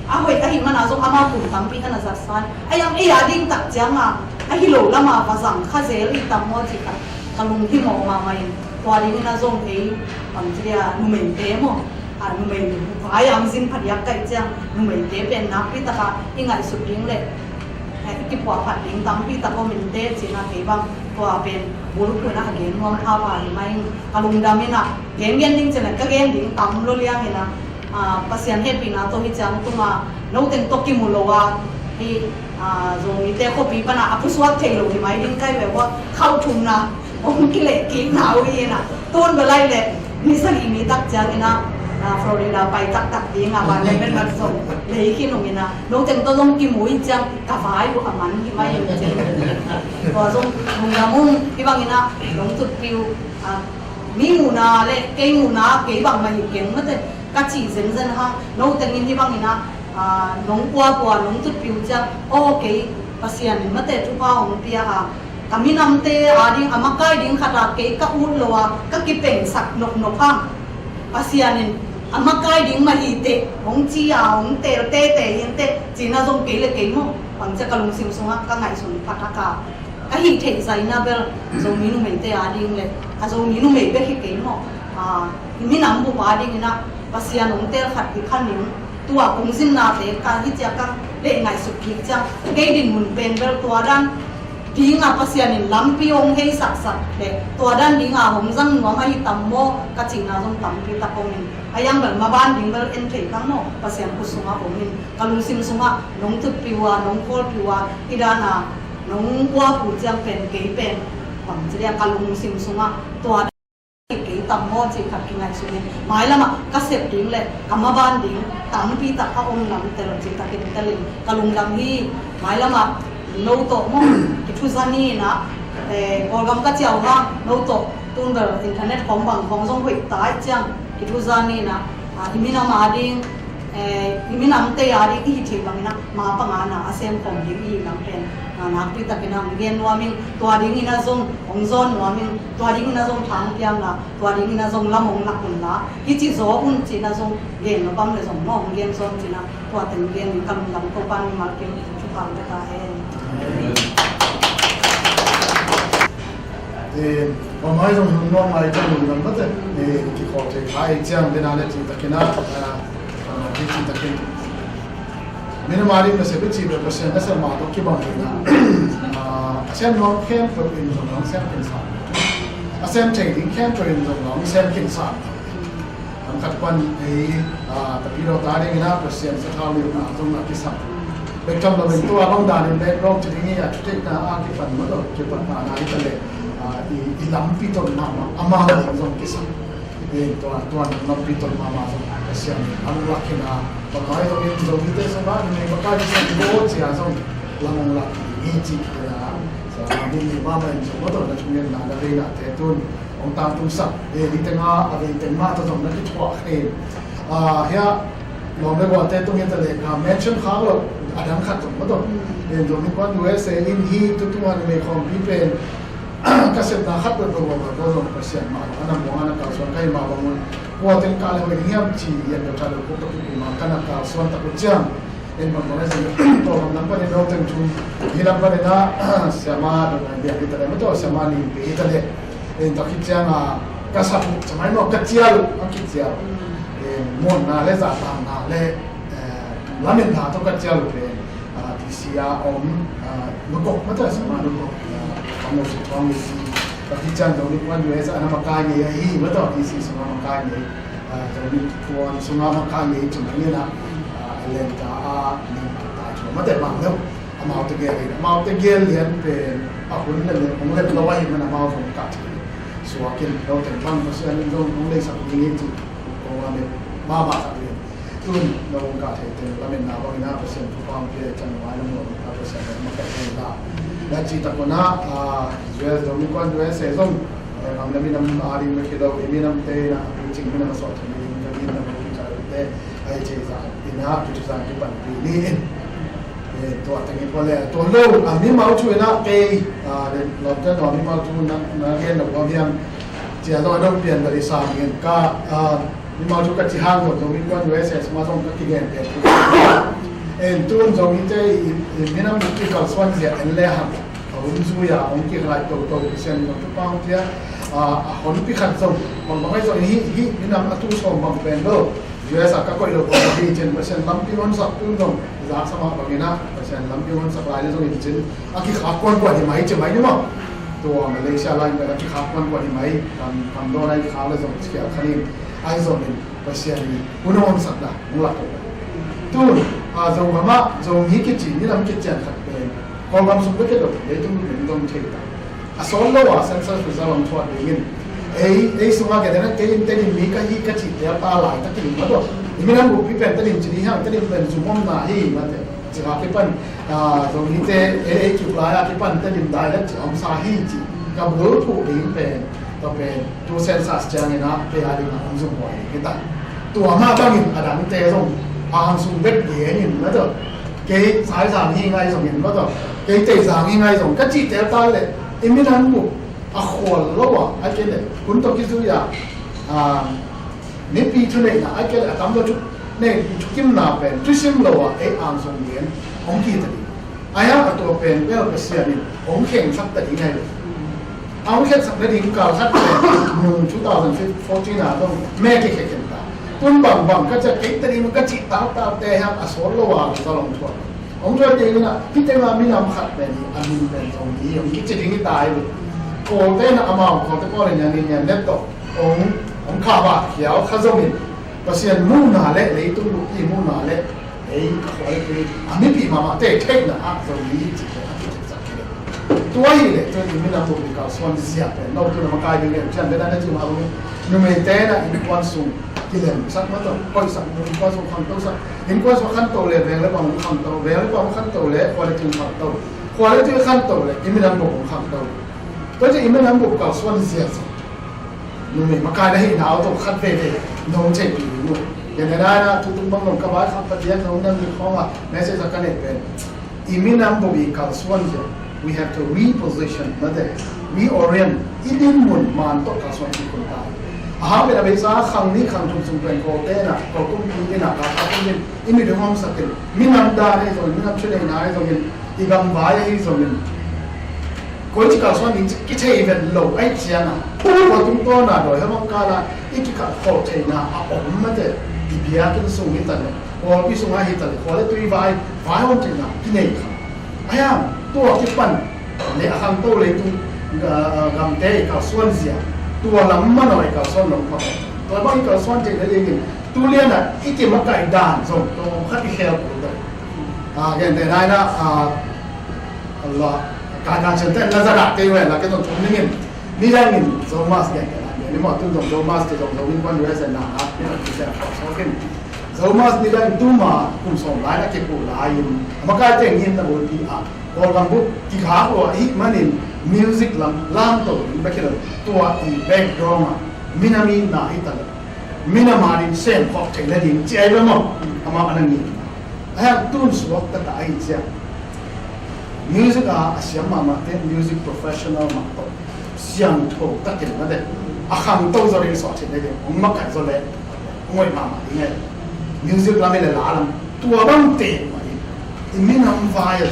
a hoih ahih man a zong amau kum tampi a na zatsa in, a hiang ei a ding tak ciang a, ahi lo lam a va zang kha zel i tam maw cih khat ka lunghimawh mahmah in. Tua dingin ah zong ei, bang ci ding hiam, numeite maw, a, numei vai a hong zin phadiak ka hih ciang numeite pen nakpi tak a i ngaihsut ding le, eh, i kipuahphat ding tampi tak om in teh ci-in ah kei bang tua pen bulphuh in ah a gen nuam pha pha hi mah ing. Ka lungdam in ah gen gen ding ci-in ah ka gen ding tam lua liang in ah, ah, Pasian hehpihna tawh hih ciang tung a, no teng tawh kimu lo a, hih, ah, Zomite khuapi pan a a pusuak thei lo hi mai ding ka hi ve ua, khauh thumna hong kileh kikna uh hi in ah, tun bel lai leh ni sagih ni tak ciangin ah, ah, Florida pai taktak ding a, van lei met mat zong lei khin ung in ah, no teng tawh zong kimu hi ciang ka vai uh a man hi mai ing ci. Tua zong lungdam ung. Hih bangin ah nong tutpih uh, ah, mi muhna le kei muhna kei bang mah hi keng mate ka cih zenzen hang, no tengin hih bangin ah, ah, nong kuapua nong tutpih uh ciang, aw, kei Pasian in mate thupha hong pia a, ka minamte a ding a makai ding khat a kei ka ut lo a ka kipengsak nopnop hang, Pasian in a makai ding mah hi teh hong ci a, hong teel teitei hi in teh ci-in ah zong kei le kei maw, bang ci a, ka lungsim sungah ka ngaihsun pha thak a, ka hih theih zaina bel Zomi numeite a ding le, a Zomi numei bek hi kei maw, a, minam bup a dingin ah Pasian hong teel khat hi kha ning. Tua kong zinnate ka hih ciang ka leh ngaihsut kik ciang, kei dinmun pen bel tua dan ding a Pasian in lampi hong heisaksak le tua dan ding a hong zang nuam ahi tam maw ka cihna zong tampi tak om in. A hiang bel maban ding bel en thei kang maw, Pasian khut sungah om in. Ka lungsim sungah nong tutpih uh a, nong khawlpih uh a, hih dan a nong uap uh ciang pen kei pen bang ci ding hiam, ka lungsim sungah tua kei tam maw cih khat kingaihsun in, mailam ah ka sep ding le ka maban ding tampi tak a om lam tel cih takin tel in ka lungdam hi. Mailam ah No tawh maw, kithuza ni in ah, eh, Kawlgam ka ciah uh hang, no tawh tun bel internet khawng bang khawng zong hoih ta ahih ciang kithuza ni in ah, ah, i minam a ding, eh, i minamte a ding i hih theih bangin ah, ma panga na a sem khawm ding i hih lam pen, ah, nakpi takin ah hong gen nuam ing, tua dingin ah zong hong zawn nuam ing, tua dingin ah zong tha hong piang la, tua dingin ah zong lam hong lak un la, hih ci zaw un ci-in ah zong gen lo bang le zong maw hong gen zawn ci-in ah, tua teng gen in ka lungdam, Topa mimal kim thupha hong pia ta hen. Eh, bang mai zong hun nuam lai ciang lungdam mate. Eh, kikhawh thei kha ahih ciang, bena le cih takin ah, ah, ah, cih takin. Minam a ding nasep i cih bel Pasian nasep mah tawh kibang hi na. Ah, a sem nuam khempeuh in zong hong sem khinsa. A sem thei ding khempeuh in zong hong sem khinsa. An khat pan ei, ah, Tapidaw ta dingin ah Pasian sathau liuna zong a kisam. Bek tham lo in tua bang danin background ci ding hi a, thutheihna a kipan mah lo, kipan a na hi ta leh, ah, i, i lampi ton mahmah amah zong kisam. Ei tua, tua lampi ton mahmah zong Pasian a lungla khin a, bang mai zong in zong hite sung a, numei makai kisam ko cia zong lam hong lak hi ci khin a, sa, mi, mi mahmah in zong mah tawh na thungetna na veina te tun hong tangtungsak, eh, hi teng a, a vei teng mah tawh zong na kithuah khin. Ah, hia, lawm le gualte tung hi ta leh, ka mention khak lo, a dang khat zong mah tawh. Eh, Zomi Kuan U S A in hi, tutung a numei khawmpi pen, ka sepna khat peuhpeuh bang a, zong Pasian mah bang a na muang a na kalsuan ka hih mah bang un. Kua teng kah le hoih ding hiam ci, yan ka tha lo kuk ka kuk ma, ka na kalsuan tak uh ciang. En bang bang a zin, tua lam lam panin lo teng thum, hi lam panin a, siama dong a biak hi ta leh, mah tawh siama ning pi hi ta leh. En tak hi ciang a, ka sak uh, siama in maw ka cial uh, a kicial. En muanna le zahtakna le, eh, lametna tawh ka cial uh pen, ah, D C a om, ah, Nukok, mah tawh siama Nukok, ah, ka mu si tuang hi si. Tak hi ciang dong ni kuan U S a na makai ngei ahi, mah tawh D C sung a makai ngei. Ah, Zomi Kuan sung a makai ngei ci mai ni na, ah, a lenta a ning tai thua mate bang lo. Amau tegel in, amau tegel lian pen a hun le le hong lep lo ahi man amau zong kah thei. Suak in lo teng bang Pasian in zong hong leisak ding hi ci. Ko a le mama kah lian. Tun lo hong kah thei teng lametna bang in a Pasian thupha hong pia ciang vai lo hong kah Pasian mah kah thei la. Na ci tak un a, ah, U S Zomi Kuan U S A zong, eh, bang na minam a ding mah hi lo, i minamte na, i cing minam a sawt thei ding, ka minam a ding ka lo te, ai cei zang, in a, tu tu zang ki pan pi ni in. Eh, tua teng i pua le, tua lo, a, mimal thu in a, kei, a, le, lam te no, mimal thu na, na gen lo, bang hiam, cia lo, a dong pian da i sa, ngin ka, a, mimal thu ka ci hang lo, Zomi Kuan U S A sung a zong ka kigen pian. En tun Zomi te i, i minam i kalsuan zia en le hang. A hun zui a hong kihlai toto Pasian in hong thupha hong pia. A, a honpi khat zong, bang bang ahi zong hi, hi minam a tu sawm bang pen lo. U S a ka koih lo kong hi cin Pasian lampi honsak tun zong. Zak sa mah bangin a, Pasian lampi honsak lai le zong hi cin. A kikhak kuan kuan hi mai ci mai ni maw. Tua Malaysia lai in a kikhak kuan kuan hi mai. Kam, kam dawn a i khak le zong khial khan in. Ahi zongin Pasian in hun a honsakna hong lak uh. Tun, a, Zogam ah, Zomi kici, ni lam kician khat pen. Kawlgam sung bek hi lo, leitung pen dong thei ta. A sawt lo a, census result hong thuat dingin. Ei, ei sungah kei dena, kei in Tedim mi ka hi ka cihte a ta laitakin mah tawh. I minam buppi pen Tedim ci ding hiam, Tedim pen zum omna hi mah teh. Cih a kipan, a, Zomite, ei, ei cuk lai a kipan Tedim dialect ci omsa hi ci. Ka bulphuh ding pen, tua pen, tu census ciangin ah, kei a ding a hong zumhuai hi ta. Tua mah bangin a dangte zong, a hang sung bek gen in mah tawh. Kei Saizang hi ngai zongin mah tawh. Kei Teizang hi ngai zong. Ka cih tel ta leh, i minam bup a khual lo a, a kei leh, hun tawh kizui a, a, mipi thuneihna, a kei leh, a tam lo thu, nei, thukimna pen, thusim lo a, ei ang sung gen, hong ki ta ding. Ahi a tua pen bel Pasian in hong khengsak ta ding ahi lo. A hong khengsak nading kal khat pen nung two thousand fourteen a dong me kikhe khen ta. Tun bangbang ka ciah kei ta ding ka cih taktakte hiam a sawt lo a ka long thuak. Hong thuak ding in a hih teng a minam khat pen hi a min pen zong hi hong kici ding hi ta ahi lo. Kawlte in a amau Kawlte pawl in a nin ngian let tawh hong, hong kha va khiau kha zongin Pasian muhna le leitung bup i muhna le ei a khua le tui a mipi mahmahte theihna ah Zomi hi cihte a kitheisak kei. Tua hi leh tun i minam bup i kalsuan zia pen no tun a makai ding le cian pen a na ci mah bang numeite na innkuan sung kilemsak mah tawh, koihsak, innkuan sung khangtosak, innkuan sung khanto le veng le pam khangto, veng le pam khanto le khua le tui khangto, Khua le tui khangto le i minam bup hong khangto. Tua ciang i minam bup kalsuan zia zong numei makai na hihna uh tawh khat veve nong theihpih ding uh. Gentehna in ah, tutung bang dong ka vaikhak Pasian nong nam ding khawngah message a ka neih pen, i minam bup i kalsuan zia, we have to reposition, mate, reorient, i dinmun maan tawh kalsuan kik hun ta hi. A hang pen a beisa khang nih khang thum sung pen Kawlte in ah, Kawlkumpi in ah, Kawlkumpi in i mit hong omsak in, minam dan ahi zongin, minam thuneihna ahi zongin, i gamvai ahi zongin, koici kalsuan ding ci kithei vet lo ahih ciangin, tua tungtawn a dawi hemang kal a i kikhat khol theihna a om, mate, i biakinn sung hi ta le, pawlpi sungah hi ta le, khua le tui vai, vai hong theihna kinei kha. Ahi hang tua kipan le a khangto leitung, ah, gamte i kalsuan zia, tua lam manaw i kalsuan lo pha. Tua bang i kalsuan theihna dingin tu lian a i kimakaih dan zong tua khat i khel kul lo. Ah, gentehna in ah, ah, Allah, ka dan chen ten na za dah te we la ke zong thum dingin, nidangin Zomas gentehna in, ni maw, tu zong Zomas te zong Zo Innkuan U S A na ha, ni zong ti sia khawk sawk in. Zomas nidang tuma kum sawm lai na kipu lai in, a makai teng in na bulpi a, Kawlgam bup kikhak lua ahih manin music lam lamto ding bek hi lo, tua i background a minam i na hi ta lo. Minam a ding sem khawk theihna ding ci ahi lo maw? Amah a na ngen. Ahi hang tun suak taktak ahi ciang music a a siam mahmahte, music professional mah tawh siangtho takin, mate, a khangto zaw ding, suak theihna ding hong makaih zaw leh hong hoih mahmah ding e. Music lam hi le la lam, tua bangte mah hi. I minam vai a,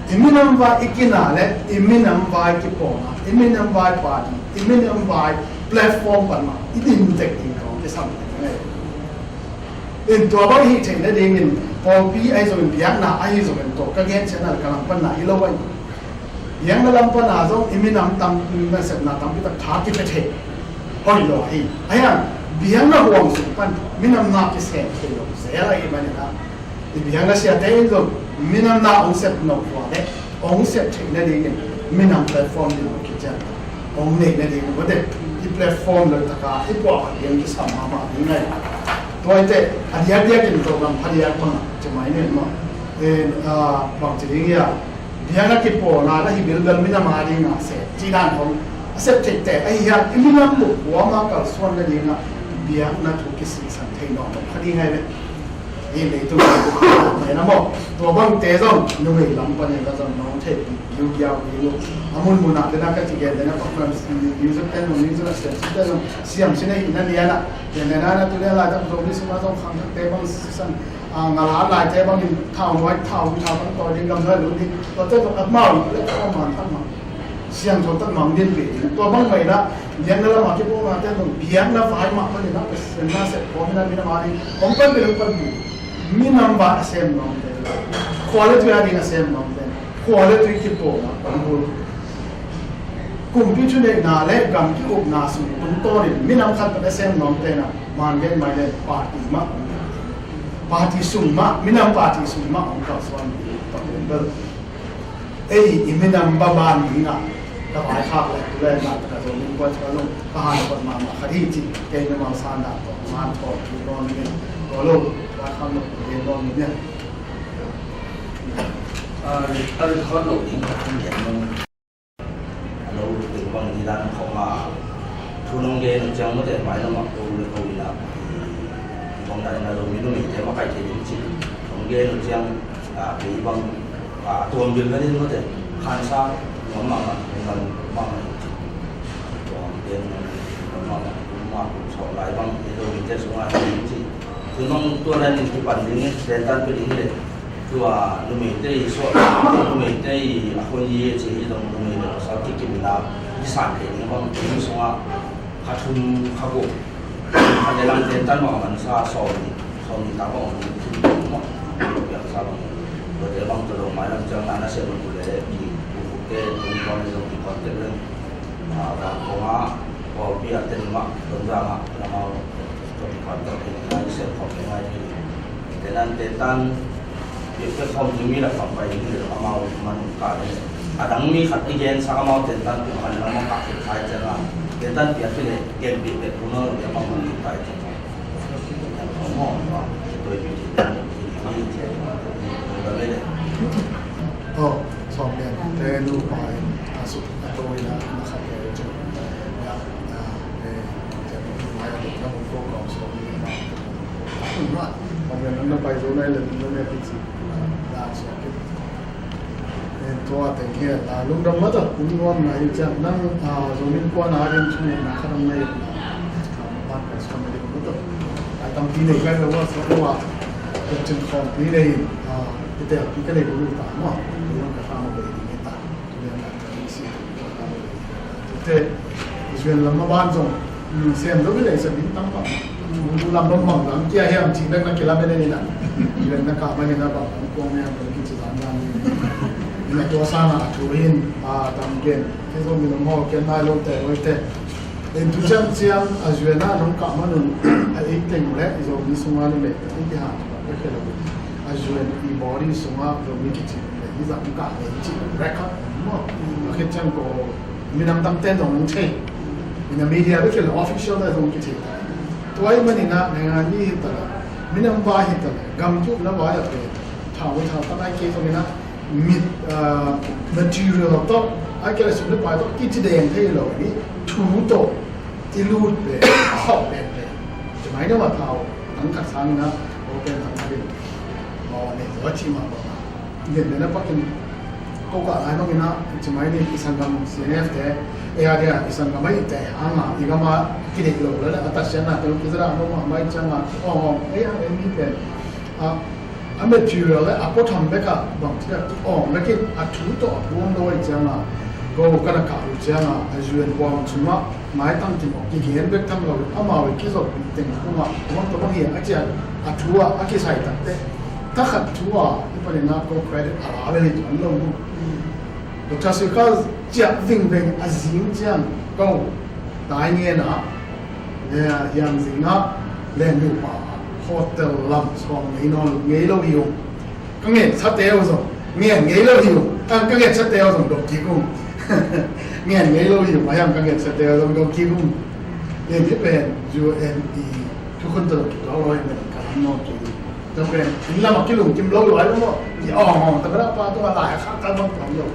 i minam vai i kina le i minam vai kipawlna, i minam vai party, i minam vai platform pan mah i din tek ding kong kisam ding e. In tua bang hih theihna dingin pawlpi ahi zongin, biakna ahi zongin, tua ka gen ciangin ka lam panna hi lo ahi. Biakna lam pana zong i minam tam, nasepna tampi tak tha kipia thei hoih lo ahi. Ahi hang biakna huang sung pan minam na kisem thei lo zel ahih manin ah, i biakna siate in zong minam na hong sep nop lua le hong sep theihna dingin minam platform ding hong kician, hong neihna ding hong, mate, i platform lo taka i puah khat ding kisam mahmah ding ngai. Tua hi teh a diakdiakin program phadiak bang a ci mai nen maw? Eh, ah, bang ci ding hia? Biakna kipawlna na hi bilbel minam a ding a sep cih dan khong a sep theih teh ahi hiam? I minam bup kuama kalsuan nading a biakna thu kisihsan thei nawh kha ding ahi ve. Hi leitung mai na maw? Tua bangte zong numei lam panin ka zong nong theih giugiau ding uh. A munmun ah tena ka ci gen tena performance music ten zong, music a siam sin ten zong siam sin ahi na lian ah. Gen tena na tu lian lai tak zong ni suma zong khang thakte bang sisan, a, ngal hat laite bangin thau nuai, thau, thau bang tawi ding, gam nuai lut ding. Tuate zong a mau le a man thak mang. Siangtho tak mang din pe ding. Tua bang mai na, biakna lam a kipawlnate zong biakna vai mah panin a, Pasian na sep khawm in a, minam a ding hong panpih, hong panpih. Minam vai a sem nuamte, khua le tui a ding a sem nuamte, khua le tui kipawlna hong bul. Kumpi thuneihna le gam ki-ukna sung tungtawnin minam khat pan a sem nuamte na, man gen mai le party mah, party sung mah, minam party sung mah hong kalsuan bel. Ei, i minam banban ding a ka vaikhak le tu le na ka zong ding kuat ka zong ka han kuat mahmah khat hi ci. Kei mimal san dah tawh ngan thawn ki nawn ding in, tua lo vaikhak lo ki nawn ding in. A, a record lo ding ka thang lian lo. A lo ding bang hi dan khong a, thu nong gen uh ciang mawte mai lam ah ko le ko in a, i bang dan in a Zomi numei te makaih thei ding cih nong gen uh ciang, a, kei bang, a, tuam bil na din mawte khansa nuam mahmah, nuam mahmah. Tuam bil nuam mahmah, nuam mahmah, kum sawm lai bang i Zomi te sungah hi cih. Thu nong tuan a nin kipan ding, ten tan pe ding le. Tua numeite i suah, numeite i a hun i ci hi zong numei le pasal kikimna i san thei ding bang, i sungah kha thum kha guk, kha le lang ten tan bang a mansa sawm nih, sawm nih tak bang a mansa bang. Tuate bang tawh lo mai lam ciang na na seh bang tu le ki, ku te tung bang zong ki contact leng. A, bang kong a, pawlpi a ten mah, Tonzang ah, lamau, topi khat topi ngai, sel khop ngai hi. Tenan tetan, pek pek khom ding mi lak pang pai ding le amau man ka le. A dang mi khat i gen sak amau tetan pek khat lamau kak pek kai ciang a. Tetan pek pek le gen pek pek pun lo amau man kai ciang a. Yang khom mo ma, toi pek pek tetan pek pek ni ciang a. Ba me le. Oh, sawm lian te nupa in a suk a to in a na khat te cun ya na e te mai a na mun ko ko sawm lian a na sawm lian na pai zo na le na le pi ci na sawm lian. Tua teng hian lungdam mah tawh um nuam na hi ciang nang Zonin kuan a ding thungetna khat ang nei na Marcus Comedy mah tawh ai tampi nei kai lo a sawt lo a cin khawmpi nei in i telpi ka nei lo ta maw. Ka hram a bei ding hi ta. Tute Israel lam a ban zong sem lo hi lei sa ding tam pah. Lam bang bang lam kia hiam ci bek na kilam e ni na. Israel na ka mani na bang bang kuang hiam bang ki ci zan zan ni. Ina tua sana a thu hin a tam gen. Kei zong mi lam ho ken nai lo te oi te. Den tu ciang ciang a Israel na nong ka manun a ei teng le i zong ni sunga ni le i ki ha ka ke lo. A Israel i body sunga lo mi ki ci le i zang ka le i ci record mo. A ke ciang ko minam tam ten zong thei. Ina media bek le official na zong kici. Tua i manina ngaingai ni hi ta la, minam vai hi ta la, gam tu na vai a pe. Thau thau ta nai ke zong ina mit material to, a ke la sum le pai to kici deng thei lo ni, thu to i lut pe, a hau pe pe. Cimai na ma thau, ang khat sang na, o pen sang na din. O ne, o ci ma ba. Nen nen a pakin ko ka lai mangina cimai ni i sanggam C N F te e a dia i sanggam ai te anga i gama kidik lo la a ta sian na te ki zara mo ma mai changa ong ong e a e mi pen a a material le a po tham beka bang tia ong lekin a thu to a puang lo ai changa ko kana ka lu changa a U N puang chunga Maitang kim awk kigen bek tham lo amau i kizop teng khuma amang tabang hi a cian a thu a a kisai takte takhat thu a i panin a ko credit a la veli tuan lo mu. Doctor Sika ciah ving veng a zing ciang ko tai ngen a hiang zing a len nupa hotel lam sawm ngei nawn ngei lo hi ung. Ka ngen sa teu zong ngen ngei lo hi uh. Ka ngen sa teu zong dok kik um. Ngen ngei lo hi uh a hiam ka ngen sa teu zong dok kik um. Ngen hi pen U N i thukhun tawh dok kik lo lo hi pen ka lam nawn kik um. Dok pen in lam a kilungkim lo lo ai lo maw. Ki awng awng ta ka pa tua lai a khak ka bang tuan lo.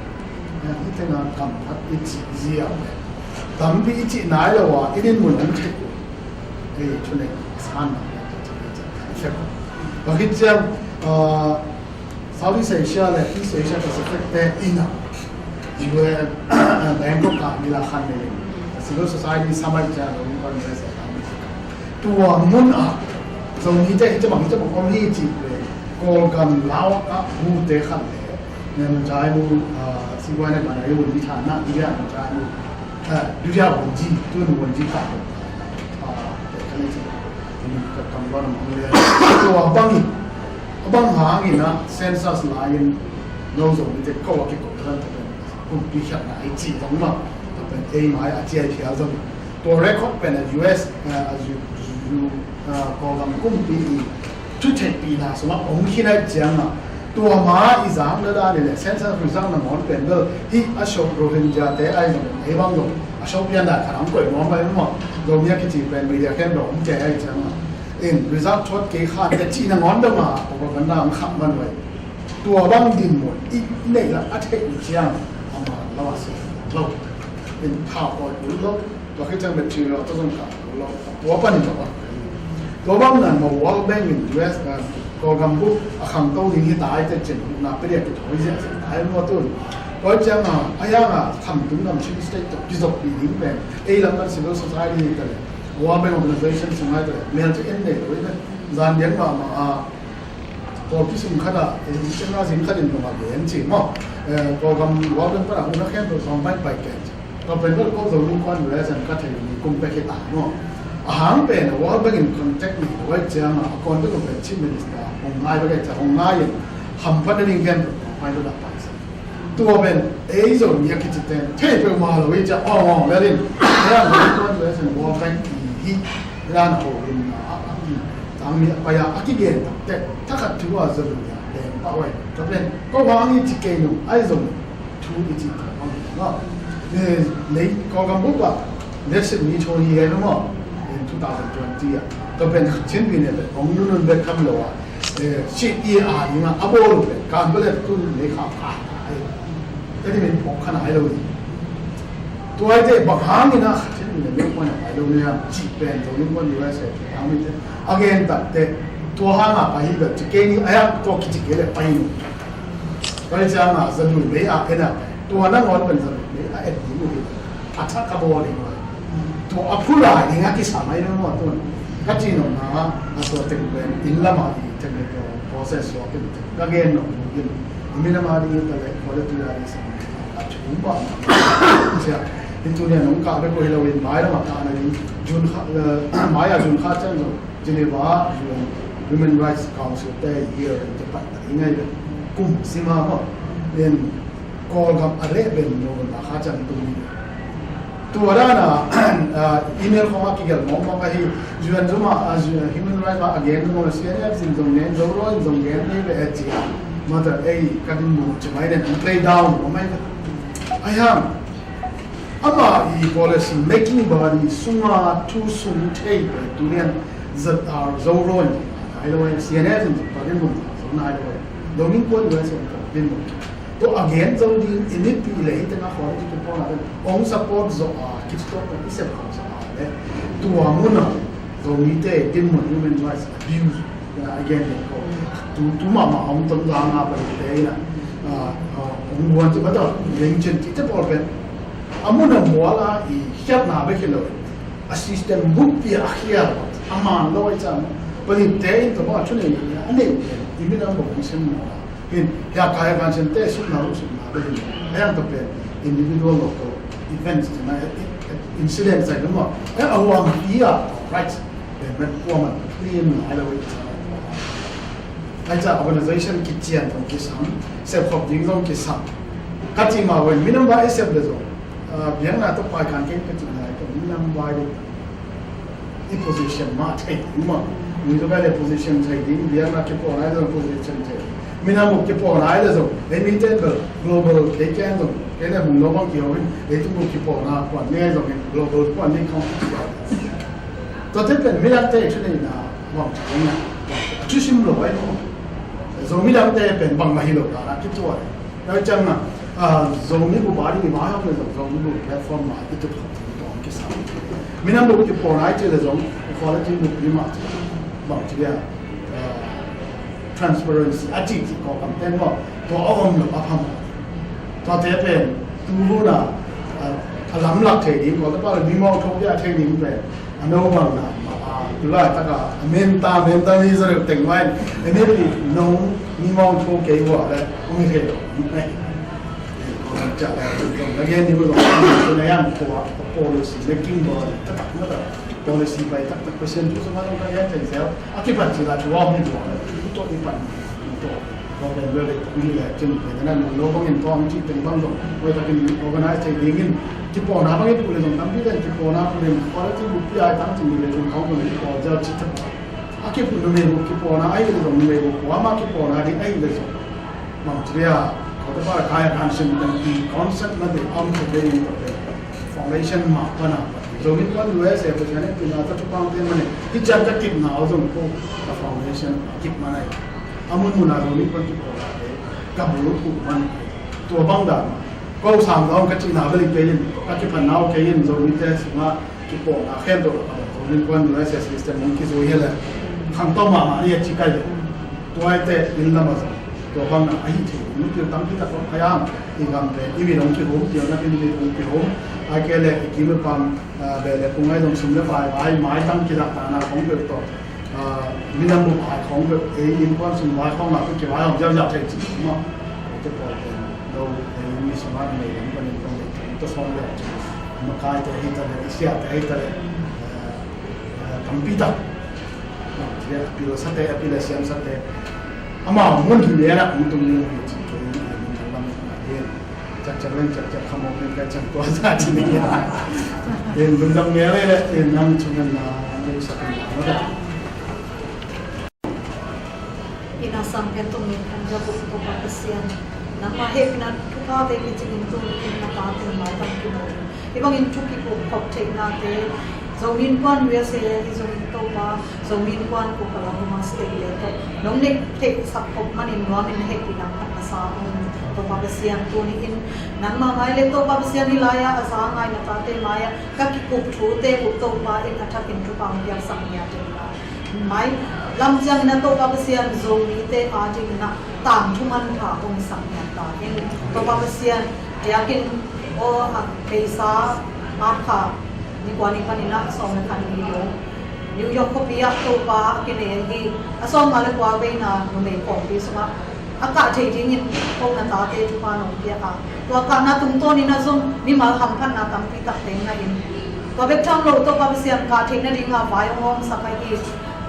Hi tena kam khat i cih zia pen tampi i cih nai lo a i din mun an thei uh. Ei thunei a san na Pakhat ciang Southeast Asia le East Asia Pacific te ina U N Bangkok ah mila khan nei civil society summit ciang lo ni kon le se tua mun ah Zomi te hi te bang hi te bang om hi ci le Kawlgam Lao ah bu te khan le na jai mu si buai na ba na yu ni tha na ni ya na jai mu Duria wonji tun wonji ka ka ni ci ka kam ba na mong le tua bangi bang hangin a census lain lo zo ni te ko a kiko kan ta pen kumpi khat na i ci zong ma ta pen ei mai a ci ai phial zong tua record pen a U S a U U Kawlgam kumpi i thutheihpihna sungah om khin ai ciangah tua ma i zang dada ni le census result nangawn pen bel hi a show Rohingya te ai zong ei bang zong a show pian dan khat ang koih nuam ai maw Zomi a kici pen media khempeuh om kei ai ciangah in result thuat kei khan te cih nangawn dong a propaganda ang khah man vai tua bang dinmun i neih lah a theih ni ciang a man lo a si lo in thau awi kul lo tua khit ciang material a tawh zong kah kul lo tua panin lo a tua bang nan maw World Bank in U S Kawlgam bu a khangto ding hi ta ai te cin na pe dia ki thoi zia zia ta ai maw tun tua ciang a a yang a kham tung gam Chin State tawh kizop pi ding pen ei lam kan civil society ni ta le World Bank Organization sung ai ta le mel te en nei lo i pen zan diang ma ma a Kawlpi sung khat ah, eh, i chenna zing khat in nung a gen ci maw. Eh, Kawlgam World Bank pan a hun a khempeuh sawm pai pai kei ci. Tua pen bel ko Zomi kuan U S A ka thei ni kum pek hi ta maw. A hang pen a World Bank in contact ni lo ai ciang a, a kuan bek pen Chief Minister hong ngai bek ai ciang hong ngai in hamphat na ding khempeuh hong ngai bek a pai sa. Tua pen ei Zomi a kici ten thei peuhmah lo hi ciah awng awng lel in. Hei a Zomi kuan U S A World Bank i hi ran ho in a a ki tang mi a pai a a kigen tak tek thakhat thu a Zomi a leng pah uh ai. Tua pen ko hang i ci kei nung ai Zomi thu i ci tak awng hi lo. Nei Kawlgam bup ah let's say mi thaw hi ai lo maw. In two thousand twenty ah tua pen Chin pi ne pen ong nunun bek kham lo ah. Eh, si i a ding a a bawl uh pen kan bale tun nei kha kha ai Ka dimin phawk kha nai lo hi. Tua ahite bang hangin a khat in le mei kuan a pai lo nia cih pen Zomi Innkuan U S A te hang mite a gen takteh tua hanga pai hi bel ci kei ni a, tua kici kei le pai hi. Tua hi cianga za lui mei a en a, tua nangawn pen za lui mei a en ding uh hi. A thak a bawl ding uh hi. Tua a phulai ding a kisam ahi lo maw tun. Ka cih nopna a tua teng pen inn lama i technical process suak in ka gen nop uh in. I minam a ding hi ta le quality a ding sam a thum ba. Sia, hi tuni a nong kah bek uh hi lo in mai lama kah na ding June kha, eh, mai a June kha ciang lo Geneva ah Women Rights Council te year in te pat ta i ngai bek kum sima maw. In Kawlgam a leh ben November kha ciang tung hi. Tua dana, ah, email khawng a kigelh mawkmawk ahi, U N zong ah, ah, Human Rights ah a gen zong, C N F in zong gen, Zoraw in zong gen, ei ve et ci a. Mata ei ka din mu ci mai nen, play down mawk mai. Ai hang, ama i policy making body sunga thu sung thei pen tunian Z R Zoraw in, ai lo C N F in zong pa din mu, zong ai lo. Zomi Innkuan U S A in pa din mu. Tua a gen zo ding i mipih le hih tengah khualti kipawlna pen hong support zawh a, kitutuak pen i sep khawm zawh a le tua munah Zomite dinmun human rights abuse a gen ding ko. Tu, tu mahmah hong ton zanga palite in a, a, a, hong guan ci bata leng cen tite pawl pen a munah mual a i khiatna bek hi lo. A system buppi a khial a man lo i cam. Palite in tawh a thunei a nei i minam bawk hong sem maw. Hin, hia kai a kan siam te sukna, sukna, bek hin. A yang ka pen, individual local events, tina, incidents, ai, maw. A, a huang hi a, rights. Pen, pen, huang man, clean, ai, lo, ai, cha, organization kician zong kisam, sep khop ding zong kisam. Ka ci ma wen, minam vai sep le zong. Ah, biakna tawh pai kan keng ka ci na, minam vai le. I position mah thei ding maw. Nui tawh kai le position thei ding, biakna kipawlna ai zong position thei. Minam uh kipawlna ai le zong, ei mite bel global kei ken zong, kei le hong lo bang kiho in, ei tung uh kipawlna kuan ni ai zong in global kuan ni kong kipawlna. Tua te pen midangte i thuneihna bang thei na, thusim lo ai maw. Zo midangte pen bangmah hi lo na, na kituak. Tua ciangin, ah, Zomi bup a ding i vaihawm le zong, Zomi bup platform mah i tup khawm ding tawh kisam. Minam bup kipawlna i cih le zong, equality bup ni mah ci, bang ci dia, ah, transparency a cihcih Kawlgam pen maw, tua a om lo a phamawh. Tuate pen, tu hun a, ah, a lamlak thei ding, Kawlgam pa le mi mawk thok dia thei ding pen, a no bang na, a, tu laitaka, a menta, menta mi zaw deuh teng mai, a mi pi nong mi mawng thu kei vua le, ong hi thei lo. Ka gen ni vua zong, na yan kua, a policy, na king bua, taktak na ta, policy bai taktak, Pasian thu zong a zong ka gen thei zel, a kipan ci la thu a mi vua le, thu tawh i pan, thu tawh. Problem le le, kum le, cin le, na nung lo bangin tawm ci teng bang dong, wai takin organize thei dingin, kipawlna bangin pule dong, tampi den kipawlna pule, quality bup pi ai tang cin le, kum kong dong kipawl jal ci tak. A kipawlna me bup kipawlna ai le dong, me bup kuama kipawlna ding ai le dong. Mang tria, kau te pa kaya kan sim tang pi, concept na de, am ko de, foundation ma, pana, Zomi Innkuan U S A, ko sian e, pina, ta tu pang te mane, ti chan ka kip na, o dong ko, ta foundation, kip mana. A munmun a Zomi Innkuan kipawlna te ka bul uh man. Tua bang dan ko sang zong ka cihna bel i kei in, ka kiphatna uh kei in, Zomite sungah kipawlna khempeuh a Zomi Innkuan U S A system hong kizui hi le. Khangto mahmah ni a ci kai le. Tua i te inn lam a zong tua bang na a hi thei. Mipil tampi tak zong a yang i gam pen i mit hong kihum, pialna pen i mit hong kihum. Ai kei le i kim i pam, ah, beh le kung ai zong sum le pai, pai, mai tang kidak ta na hong peuh tawh. Ah, minam bup hai khawng beuh, ei innkuan sung vai khawng lak beuh kivai hawm ziauziau thei cih maw. Kote pawl pen lo, ei mi sung ah nei lam panin kong dei pen tawh sawm leh, makaite hi ta leh, i siate hi ta leh, eh, eh, tampi tak. Maw, a pil sate, a pil a siam sate. Amau mun hi leh na, hong tung ni hong hi cih kei, ei min lam hi. Cakcak leng cakcak khamawk leng kai cang tua za ci ni a. Len lungdam ngel leh len nang cungan na, na i sak na, na da. Ina sang pen tung in kan ja buk ko pa Pasian. Nangmah hehpihna thuphate kicing in tung in na pa tung mai bang ki mo. Hi bangin thu kikup khop theihnate Zomi Innkuan U S A hi zongin Topa, Zomi Innkuan Oklahoma State le tawh nong neih theihsak khop manin nuamin na hehpihna phat na sa ung. Topa Pasian, tuni-in nangmah mai le Topa Pasian, hih lai-ah a za ngai na tate mai-ah ka kikup thute uh Topa in a thakin thupha hong piaksak ngiat in la, mai lam ciangin a Topa Pasian, Zomite adingin a tangthu manpha hong sak ngiat ta in. Topa Pasian, diakin aw, a beisa a kha ni kua ni panin a sawm le khat ni lo New York khuapi ah Topa a kinei hi. A sawm nga le kua veina numei kawmpi sungah a kah thei dingin ko na tate thupha nong pia a, tua kahna tungtawnin a zong mimal hamphatna tampi takte ngah in, tua bek tham lo Topa Pasian kah theih nadinga vai hong hawmsak ahi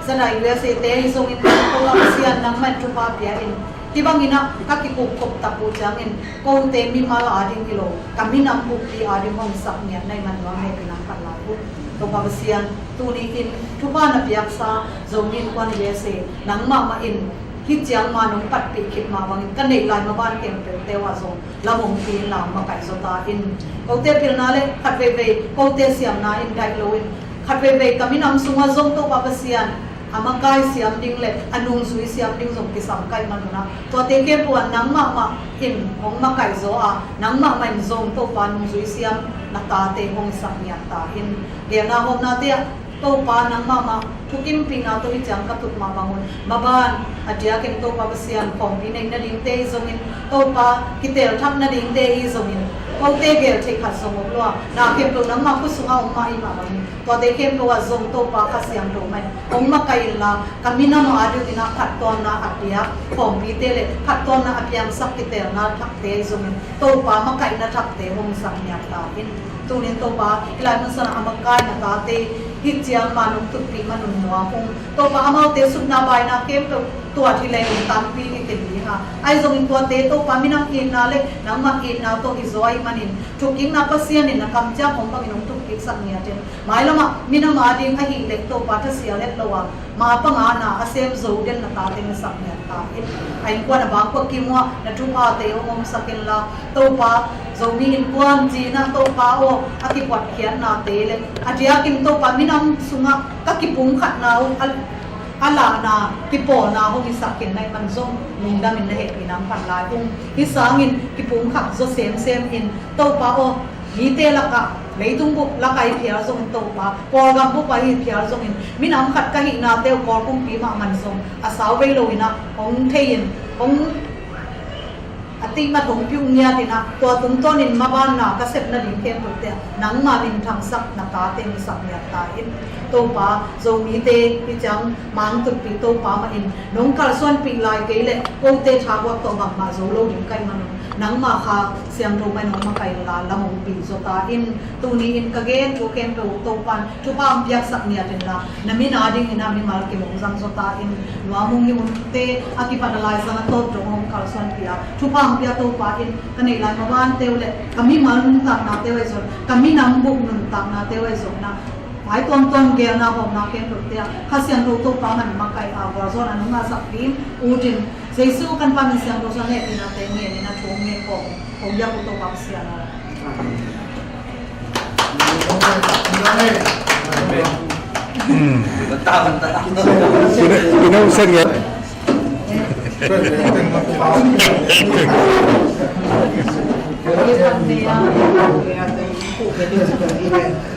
Zanai U S A te hi zongin Topa Pasian nangmah in thupha pia in. Hih bangin ah ka kikup khop tak uh ciangin kote mimal ading hi lo, ka minam buppi ading hong sak ngiat na hih man nuam hehpihna phat lai uh. Topa Pasian, tuni-in thupha na piaksa Zomi Innkuan U S A nangmah mah in hih ciang ma nong patpih khit mah bangin ka neih lai maban khempeuhte uh ah zong lam hong pi inla makaih zaw ta in. Kote pilna le khat veivei kote siamna in daih loin, khat veivei ka minam sungah zong Topa Pasian a makai siam ding le a nungzui siam ding zong kisam ka hih manun ah, tuate khempeuh ah nangmah mah in hong makaih zaw a, nangmah mah in zong Topa nungzui siam na tate hong sak ngiat ta in. Gelna hawmnate ah Topa nangmah mah thukimpihna tawh hih ciang ka tut mah bangun, maban a diakin Topa Pasian khawmpi neih nadingte hi zongin, Topa kiteel thak nadingte hi zongin, kote gel theih khat zong om lua, na khempeuh nangmah khut sungah om mah hi mah bangin, tuate khempeuh ah zong Topa Kha Siangtho mah in hong makaih inla, ka minam adingin ah phattuamna a piak khawmpite le phattuamna a piangsak kiteelna thakte hi zongin, Topa makaihna thakte hong sak ngiat ta in. Tunin Topa, hih lai mun sanah a makaihna tate hih ciang ma nong tutpih manun nuam ung. Topa, amaute supna baina khempeuh tuat hi leng tampi hi kei ding a, ahi zongin tuate Topa minam itna le nangmah itna tawh hi zaw ahih manin, thukkikna Pasian in a kamciam hong bangin hong thukkiksak ngiat in. Mailamah minam ading ahih leh Topa thasia het lo a, ma pangana a sem zo den na tate hong sak ngiat ta in. A innkuan a bangkua kim uh ah na thuphate hong omsak inla, Topa, Zomi Innkuan ci-in ah Topa aw, a kipuatkhiatnate le a diakin Topa minam sungah ka kipumkhatna uh a, a lahna kipawlna hong hisak in, na hih man zong lungdamin na hehpihna hong phat lai ung. Hih sangin kipumkhat zaw semsem in Topa aw, mite lakah, leitung bup lakah hi phial zongin Topa, Kawlgam bup ah hi phial zongin, minam khat ka hihnate uh Kawl kumpi mahmah zong a sau vei loin ah hong thei in, hong a tihmat hong piuh ngiat in ah, tua tungtawnin mabanna ka sep nading khempeuhte ah nangma minthangsak na tate hong sak ngiat ta in. Topa, Zomite hih ciang ma hong tutpih Topa mah in nong kalsuanpih lai kei leh kote thaguak tawh bangmah zo lo ding ka hih manun, nangma Kha Siangtho mah in hong makaih inla lam hong pi zaw ta in. Tuni-in ka gen thu khempeuh uh Topa in thupha hong piaksak ngiat inla, na min adingin ah mimal kim hong zang zaw ta in. Nuam ung, hih hunte a kipat a laizang a tawp dong hong kalsuanpih a, thupha hong pia Topa in, ka neih lai mabante uh le ka mimal nuntaknate uh ahi zong, ka minam bup nuntaknate uh ahi zong in ah, vai tuamtuam gelna hawmna khempeuhte ah Kha Siangtho Topa mah in makaih a, gualzawhna nong ngahsak ding ut in, Jesu kan Pa min siangtho suang hehpihnate ngen in a thu hong ngen kawm, hong biak uh Topa Pasian aw. Amen. Amen. Amen. Amen. Amen. Amen. Amen.